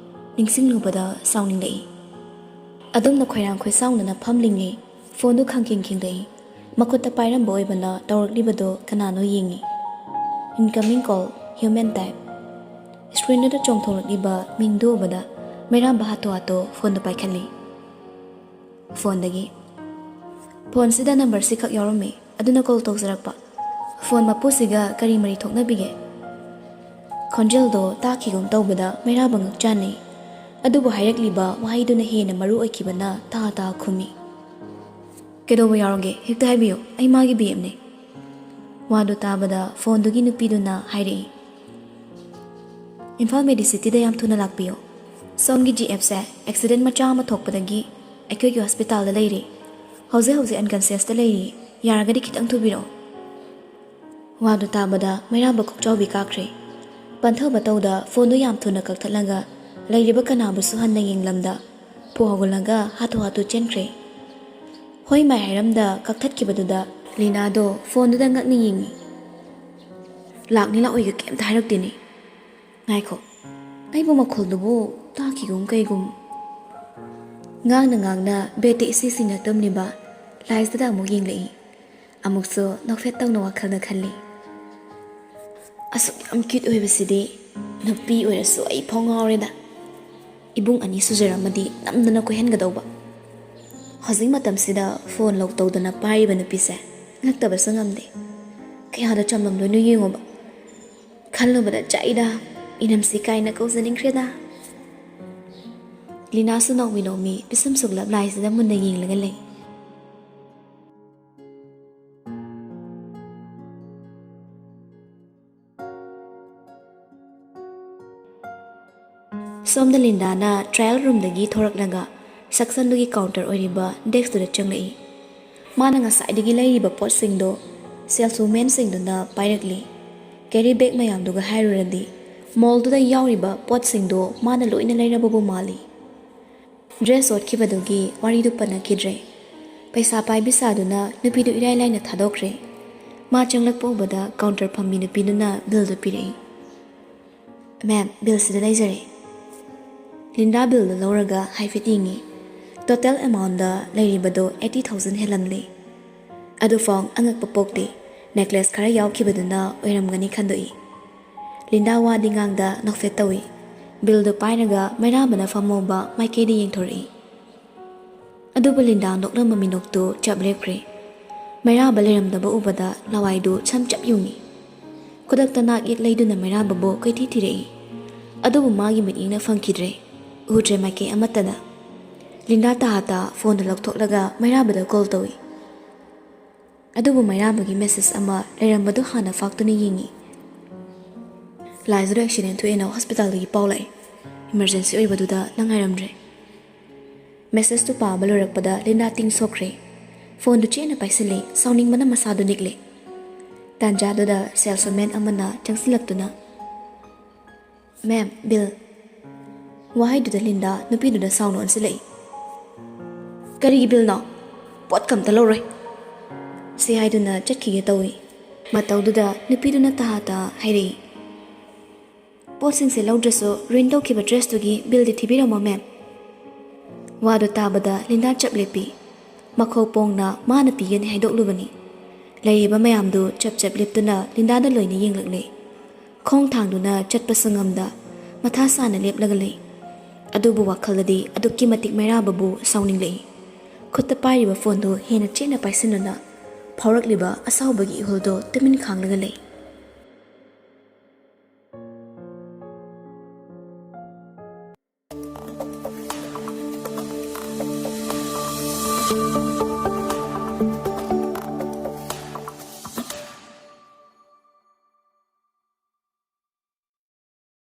ꯅꯤꯡꯁꯤꯡꯂꯨꯕꯗ ꯁꯥꯎꯅꯤꯡꯂꯛꯏ꯫ ꯑꯗꯨꯝꯅ ꯈꯣꯏꯔꯥꯡ ꯈꯣꯏꯁꯥꯎꯅꯅ ꯐꯝꯂꯤꯉꯩ phone ꯗꯨ ꯈꯪꯈꯤꯡ ꯈꯤꯡꯂꯛꯏ꯫ ꯃꯈꯨꯠꯇ ꯄꯥꯏꯔꯝꯕ ꯑꯣꯏꯕꯅ ꯇꯧꯔꯛꯂꯤꯕꯗꯨ ꯀꯅꯥꯅꯣ ꯌꯦꯡꯏ꯫ Incoming call, human type꯫ Screen ꯗꯨꯗ ꯆꯣꯡꯊꯣꯔꯛꯂꯤꯕ ꯃꯤꯡꯗꯨ ꯎꯕꯗ ꯃꯩꯔꯥꯕ ꯍꯥꯊꯨ ꯍꯥꯊꯨ phone ꯗꯨ ꯄꯥꯏꯈꯠꯂꯤ꯫ Phone ꯗꯒꯤ, "Phone ꯁꯤꯗ number ꯁꯤ ꯈꯛ ꯌꯥꯎꯔꯝꯃꯤ, ꯑꯗꯨꯅ call ꯇꯧꯖꯔꯛꯄ꯫ Phone ꯃꯄꯨꯁꯤꯒ ꯀꯔꯤ ꯃꯔꯤ ꯊꯣꯛꯅꯕꯤꯒꯦ?" ꯈꯣꯟꯖꯦꯜꯗꯣ ꯇꯥꯈꯤꯒꯨꯝ ꯇꯧꯕꯗ ꯃꯩꯔꯥꯕ ꯉꯛ ꯆꯥꯟꯅꯩ꯫ ꯑꯗꯨꯕꯨ ꯍꯥꯏꯔꯛꯂꯤꯕ ꯋꯥꯍꯩꯗꯨꯅ ꯍꯦꯟꯅ ꯃꯔꯨ ꯑꯣꯏꯈꯤꯕꯅ ꯇꯥ ꯇꯥ ꯈꯨꯝꯃꯤ꯫ "ꯀꯩꯗꯧꯕ ꯌꯥꯎꯔꯒꯦ? ꯍꯦꯛꯇ ꯍꯥꯏꯕꯤꯌꯨ, ꯑꯩ ꯃꯥꯒꯤ ꯕꯤ ꯑꯦꯐꯅꯤ꯫" ꯋꯥꯗꯨ ꯇꯥꯕꯗ phone ꯗꯨꯒꯤ ꯅꯨꯄꯤꯗꯨꯅ ꯍꯥꯏꯔꯛꯏ, "ꯏꯝꯐꯥꯜ Medicityꯗ ꯌꯥꯝ ꯊꯨꯅ ꯂꯥꯛꯄꯤꯌꯨ꯫ ꯁꯣꯝꯒꯤ ꯖꯤ ꯑꯦꯐꯁꯦ accident ꯃꯆꯥ ꯑꯃ ꯊꯣꯛꯄꯗꯒꯤ ꯑꯩꯈꯣꯏꯒꯤ hospitalꯗ ꯂꯩꯔꯤ꯫ ꯍꯧꯖꯤꯛ ꯍꯧꯖꯤꯛ unconsciousꯇ ꯂꯩꯔꯤ꯫ ꯌꯥꯔꯒꯗꯤ ꯈꯤꯇꯪ ꯊꯨꯕꯤꯔꯛꯑꯣ꯫" ꯋꯥꯗꯨ ꯇꯥꯕꯗ ꯃꯩꯔꯥꯕ ꯀꯣꯛꯆꯥꯎꯕꯤ ꯀꯥꯈ꯭ꯔꯦ꯫ ꯄꯟꯊꯧ ꯄꯟꯊꯧꯗ ꯐꯣꯟꯗꯨ ꯌꯥꯝ ꯊꯨꯅ ꯀꯛꯊꯠꯂꯒ ꯂꯩꯔꯤꯕ ꯀꯅꯥꯕꯨꯁꯨ ꯍꯟꯅ ꯌꯦꯡꯂꯝꯗ ꯐꯨ ꯍꯧꯒꯠꯂꯒ ꯍꯥꯊꯨ ꯍꯥꯊꯨ ꯆꯦꯟꯈ꯭ꯔꯦ꯫ ꯍꯣꯏ ꯃꯥꯏ ꯍꯥꯏꯔꯝꯗ ꯀꯛꯊꯠꯈꯤꯕꯗꯨꯗ ꯂꯤꯅꯥꯗꯣ ꯐꯣꯟꯗꯨꯗ ꯉꯛꯅ ꯌꯦꯡꯉꯤ꯫ ꯂꯥꯛꯅꯤ ꯂꯥꯛꯑꯣꯏꯒ ꯀꯩꯝꯇ ꯍꯥꯏꯔꯛꯇꯦꯅꯦ꯫ ꯉꯥꯏꯈꯣ, ꯑꯩꯕꯨ ꯃꯈꯣꯜꯗꯨꯕꯨ ꯇꯥꯈꯤꯒꯨꯝ ꯀꯩꯒꯨꯝ꯫ ꯉꯥꯡꯅ ꯉꯥꯡꯅ ꯕꯦꯠꯇ ꯏꯁꯤꯡ ꯁꯤꯡꯅ ꯇꯨꯝꯂꯤꯕ ꯂꯥꯏꯁꯤꯗ ꯑꯃꯨꯛ ꯌꯦꯡꯂꯛꯏ꯫ ꯑꯃꯨꯛꯁꯨ ꯅꯣꯛꯐꯦꯠ ꯇꯧꯅ ꯋꯥꯈꯜꯗ ꯈꯜꯂꯤ꯫ ꯑꯁꯨꯛ ꯌꯥꯝ ꯀ꯭ꯌꯨꯠ ꯑꯣꯏꯕꯁꯤꯗꯤ ꯅꯨꯄꯤ ꯑꯣꯏꯔꯁꯨ ꯑꯩ ꯐꯥꯎ ꯉꯥꯎꯔꯦꯗ꯫ ꯏꯕꯨꯡ ꯑꯅꯤ ꯁꯨꯖꯔꯝꯃꯗꯤ ꯅꯝꯗꯅ ꯀꯣꯏꯍꯟꯒꯗꯧꯕ꯫ ꯍꯧꯖꯤꯛ ꯃꯇꯝꯁꯤꯗ ꯐꯣꯟ ꯂꯧ ꯇꯧꯗꯅ ꯄꯥꯏꯔꯤꯕ ꯅꯨꯄꯤꯁꯦ ꯉꯛꯇꯕꯁꯨ ꯉꯝꯗꯦ꯫ ꯀꯌꯥꯗ ꯆꯝꯂꯝꯗꯣꯏꯅꯣ ꯌꯦꯡꯉꯣꯕ꯫ ꯈꯜꯂꯨꯕꯗ ꯆꯥꯛꯏꯗ, ꯏꯅꯝꯁꯤ ꯀꯥꯏꯅ ꯀꯧꯖꯅꯤꯡꯈ꯭ꯔꯦꯗ꯫ ꯂꯤꯅꯥꯁꯨ ꯅꯣꯡꯃꯤ ꯅꯣꯡꯃꯤ ꯄꯤꯁꯨꯝ ꯁꯨꯛꯂꯞ ꯂꯥꯏꯁꯤꯗ ꯃꯨꯟꯅ ꯌꯦꯡꯂꯒ ꯂꯩ꯫ ꯁꯣꯝꯗ ꯂꯤꯟꯗꯥꯅ ꯇ꯭ꯔꯥꯌꯦꯜ ꯔꯨꯝꯗꯒꯤ ꯊꯣꯔꯛꯂꯒ ꯁꯦꯛꯁꯟꯗꯨꯒꯤ ꯀꯥꯎꯟꯇꯔ ꯑꯣꯏꯔꯤꯕ ꯗꯦꯛꯁꯇꯨꯗ ꯆꯪꯂꯛꯏ꯫ ꯃꯥꯅ ꯉꯁꯥꯏꯗꯒꯤ ꯂꯩꯔꯤꯕ ꯄꯣꯠꯁꯤꯡꯗꯣ ꯁꯦꯜꯁꯋꯨꯃꯦꯟꯁꯤꯡꯗꯨꯅ ꯄꯥꯏꯔꯛꯂꯤ꯫ ꯀꯦꯔꯤ ꯕꯦꯒ ꯃꯌꯥꯝꯗꯨꯒ ꯍꯥꯏꯔꯨꯔꯗꯤ ꯃꯣꯜꯗꯨꯗ ꯌꯥꯎꯔꯤꯕ ꯄꯣꯠꯁꯤꯡꯗꯣ ꯃꯥꯅ ꯂꯣꯏꯅ ꯂꯩꯔꯕꯕꯨ ꯃꯥꯜꯂꯤ꯫ ꯗ꯭ꯔꯦꯁ ꯑꯣꯠꯈꯤꯕꯗꯨꯒꯤ ꯋꯥꯔꯤꯗꯨ ꯄꯟꯅꯈꯤꯗ꯭ꯔꯦ꯫ ꯄꯩꯁꯥ ꯄꯥꯏꯕꯤ ꯁꯥꯗꯨꯅ ꯅꯨꯄꯤꯗꯨ ꯏꯔꯥꯏ ꯂꯥꯏꯅ ꯊꯥꯗꯣꯛꯈ꯭ꯔꯦ꯫ ꯃꯥ ꯆꯪꯂꯛꯄ ꯎꯕꯗ ꯀꯥꯎꯟꯇꯔ ꯐꯝꯃꯤ ꯅꯨꯄꯤꯗꯨꯅ ꯕꯤꯜꯗꯨ ꯄꯤꯔꯛꯏ꯫ "ꯃꯦꯝ, ꯕꯤꯜꯁꯤꯗ ꯂꯩꯖꯔꯦ꯫" ꯂꯤꯟꯗꯥ ꯕꯤꯜꯗꯨ ꯂꯧꯔꯒ ꯍꯥꯏꯐꯦꯠ ꯌꯦꯡꯉꯤ꯫ ꯇꯣꯇꯦꯜ ꯑꯦꯃꯥꯎꯟꯗ ꯂꯩꯔꯤꯕꯗꯨ ꯑꯩꯠꯇꯤ ꯊꯥꯎꯖꯟ ꯍꯦꯜꯂꯝꯂꯦ꯫ ꯑꯗꯨꯐꯥꯎ ꯑꯉꯛꯄ ꯄꯣꯛꯇꯦ꯫ ꯅꯦꯀ꯭ꯂꯦꯁ ꯈꯔ ꯌꯥꯎꯈꯤꯕꯗꯨꯅ ꯑꯣꯏꯔꯝꯒꯅꯤ ꯈꯟꯗꯣꯛꯏ꯫ ꯂꯤꯟꯗꯥ ꯋꯥꯗꯤ ꯉꯥꯡꯗ ꯅꯣꯛꯐꯦꯠ ꯇꯧꯏ꯫ ꯕꯤꯜꯗꯨ ꯄꯥꯏꯔꯒ ꯃꯩꯔꯥꯕꯅ ꯐꯝꯍꯧꯕ ꯃꯥꯏꯀꯩꯗ ꯌꯦꯡꯊꯣꯔꯛꯏ꯫ ꯑꯗꯨꯕꯨ ꯂꯤꯟꯗꯥ ꯅꯣꯛꯂꯝꯕ ꯃꯤꯅꯣꯛꯇꯨ ꯆꯞ ꯂꯦꯞꯈ꯭ꯔꯦ꯫ ꯃꯩꯔꯥꯕ ꯂꯩꯔꯝꯗꯕ ꯎꯕꯗ ꯂꯋꯥꯏꯗꯨ ꯁꯝ ꯆꯞ ꯌꯨꯡꯏ꯫ ꯈꯨꯗꯛꯇ ꯅꯥꯛ ꯌꯦꯛ ꯂꯩꯗꯨꯅ ꯃꯩꯔꯥꯕꯕꯨ ꯀꯣꯏꯊꯤ ꯊꯤꯔꯛꯏ꯫ ꯑꯗꯨꯕꯨ ꯃꯥꯒꯤ ꯃꯤꯠꯌꯦꯡꯅ ꯐꯪꯈꯤꯗ꯭ꯔꯦ꯫ ꯎꯗ꯭ꯔꯦ ꯃꯥꯏꯀꯩ ꯑꯃꯠꯇꯗ꯫ ꯂꯤꯟꯗꯥ ꯇꯥ ꯇꯥ ꯐꯣꯟꯗꯨ ꯂꯧꯊꯣꯛꯂꯒ ꯃꯩꯔꯥꯕꯗ ꯀꯣꯜ ꯇꯧꯏ꯫ ꯑꯗꯨꯕꯨ ꯃꯩꯔꯥꯕꯒꯤ ꯃꯦꯁꯦꯖ ꯑꯃ ꯂꯩꯔꯝꯕꯗꯨ ꯍꯥꯟꯅ ꯐꯥꯛꯇꯨꯅ ꯌꯦꯡꯉꯤ꯫ "ꯂꯥꯏꯖꯗꯣ ꯑꯦꯛꯁꯤꯗꯦꯟ ꯊꯣꯛꯑꯦꯅ ꯍꯣꯁꯄꯤꯇꯥꯜꯗꯒꯤ ꯄꯥꯎ ꯂꯥꯛꯑꯦ꯫ ꯏꯃꯔꯖꯦꯟꯁꯤ ꯑꯣꯏꯕꯗꯨꯗ ꯅꯪ ꯉꯥꯏꯔꯝꯗ꯭ꯔꯦ꯫" ꯃꯦꯁꯦꯖꯇꯨ ꯄꯥꯕ ꯂꯣꯏꯔꯛꯄꯗ ꯂꯤꯟꯗꯥ ꯇꯤꯡ ꯁꯣꯛꯈ꯭ꯔꯦ꯫ ꯐꯣꯟꯗꯨ ꯆꯦꯠꯅ ꯄꯥꯏꯁꯤꯜꯂꯤ, ꯁꯥꯎꯅꯤꯡꯕꯅ ꯃꯁꯥꯗꯨ ꯅꯤꯛꯂꯦ꯫ ꯇꯥꯟꯖꯥꯗꯨꯗ ꯁꯦꯜꯁꯃꯦꯟ ꯑꯃꯅ ꯆꯪꯁꯤꯜꯂꯛꯇꯨꯅ, "ꯃꯦꯝ, ꯕꯤꯜ꯫" ꯋꯥꯍꯩꯗꯨꯗ ꯂꯤꯟꯗꯥ ꯅꯨꯄꯤꯗꯨꯗ ꯁꯥꯎꯅ ꯑꯣꯟꯁꯤꯜꯂꯛꯏ꯫ "ꯀꯔꯤꯒꯤ ꯕꯤꯜꯅꯣ? ꯄꯣꯠ ꯀꯝꯇ ꯂꯧꯔꯣꯏ," ꯁꯤ ꯍꯥꯏꯗꯨꯅ ꯆꯠꯈꯤꯒꯦ ꯇꯧꯏ꯫ ꯃꯇꯧꯗꯨꯗ ꯅꯨꯄꯤꯗꯨꯅ ꯇꯍꯥ ꯇꯍꯥ ꯍꯥꯏꯔꯛꯏ, "ꯄꯣꯠꯁꯤꯡꯁꯦ ꯂꯧꯗ꯭ꯔꯁꯨ ꯔꯤꯟ ꯇꯧꯈꯤꯕ ꯗ꯭ꯔꯦꯁꯇꯨꯒꯤ ꯕꯤꯜꯗꯤ ꯊꯤꯕꯤꯔꯝꯃꯣ, ꯃꯦꯝ꯫" ꯋꯥꯗꯨ ꯇꯥꯕꯗ ꯂꯤꯟꯗꯥ ꯆꯞ ꯂꯦꯞꯄꯤ꯫ ꯃꯈꯧ ꯄꯣꯡꯅ ꯃꯥꯅ ꯄꯤꯒꯅꯤ ꯍꯥꯏꯗꯣꯛꯂꯨꯕꯅꯤ꯫ ꯂꯩꯔꯤꯕ ꯃꯌꯥꯝꯗꯨ ꯆꯞ ꯆꯞ ꯂꯦꯞꯇꯨꯅ ꯂꯤꯟꯗꯥꯗ ꯂꯣꯏꯅ ꯌꯦꯡꯂꯛꯂꯦ꯫ ꯈꯣꯡ ꯊꯥꯡꯗꯨꯅ ꯆꯠꯄꯁꯨ ꯉꯝꯗ ꯃꯊꯥ ꯁꯥꯅ ꯂꯦꯞꯂꯒ ꯂꯩ꯫ ꯑꯗꯨꯕꯨ ꯋꯥꯈꯜꯗꯗꯤ ꯑꯗꯨꯛꯀꯤ ꯃꯇꯤꯛ ꯃꯩꯔꯥꯕꯕꯨ ꯁꯥꯎꯅꯤꯡꯂꯛꯏ꯫ ꯈꯨꯠꯇ ꯄꯥꯏꯔꯤꯕ ꯐꯣꯟꯗꯨ ꯍꯦꯟꯅ ꯆꯦꯠꯅ ꯄꯥꯏꯁꯤꯟꯗꯨꯅ ꯐꯥꯎꯔꯛꯂꯤꯕ ꯑꯁꯥꯎꯕꯒꯤ ꯏꯍꯨꯜꯗꯨ ꯇꯨꯃꯤꯟ ꯈꯥꯡꯂꯒ ꯂꯩ꯫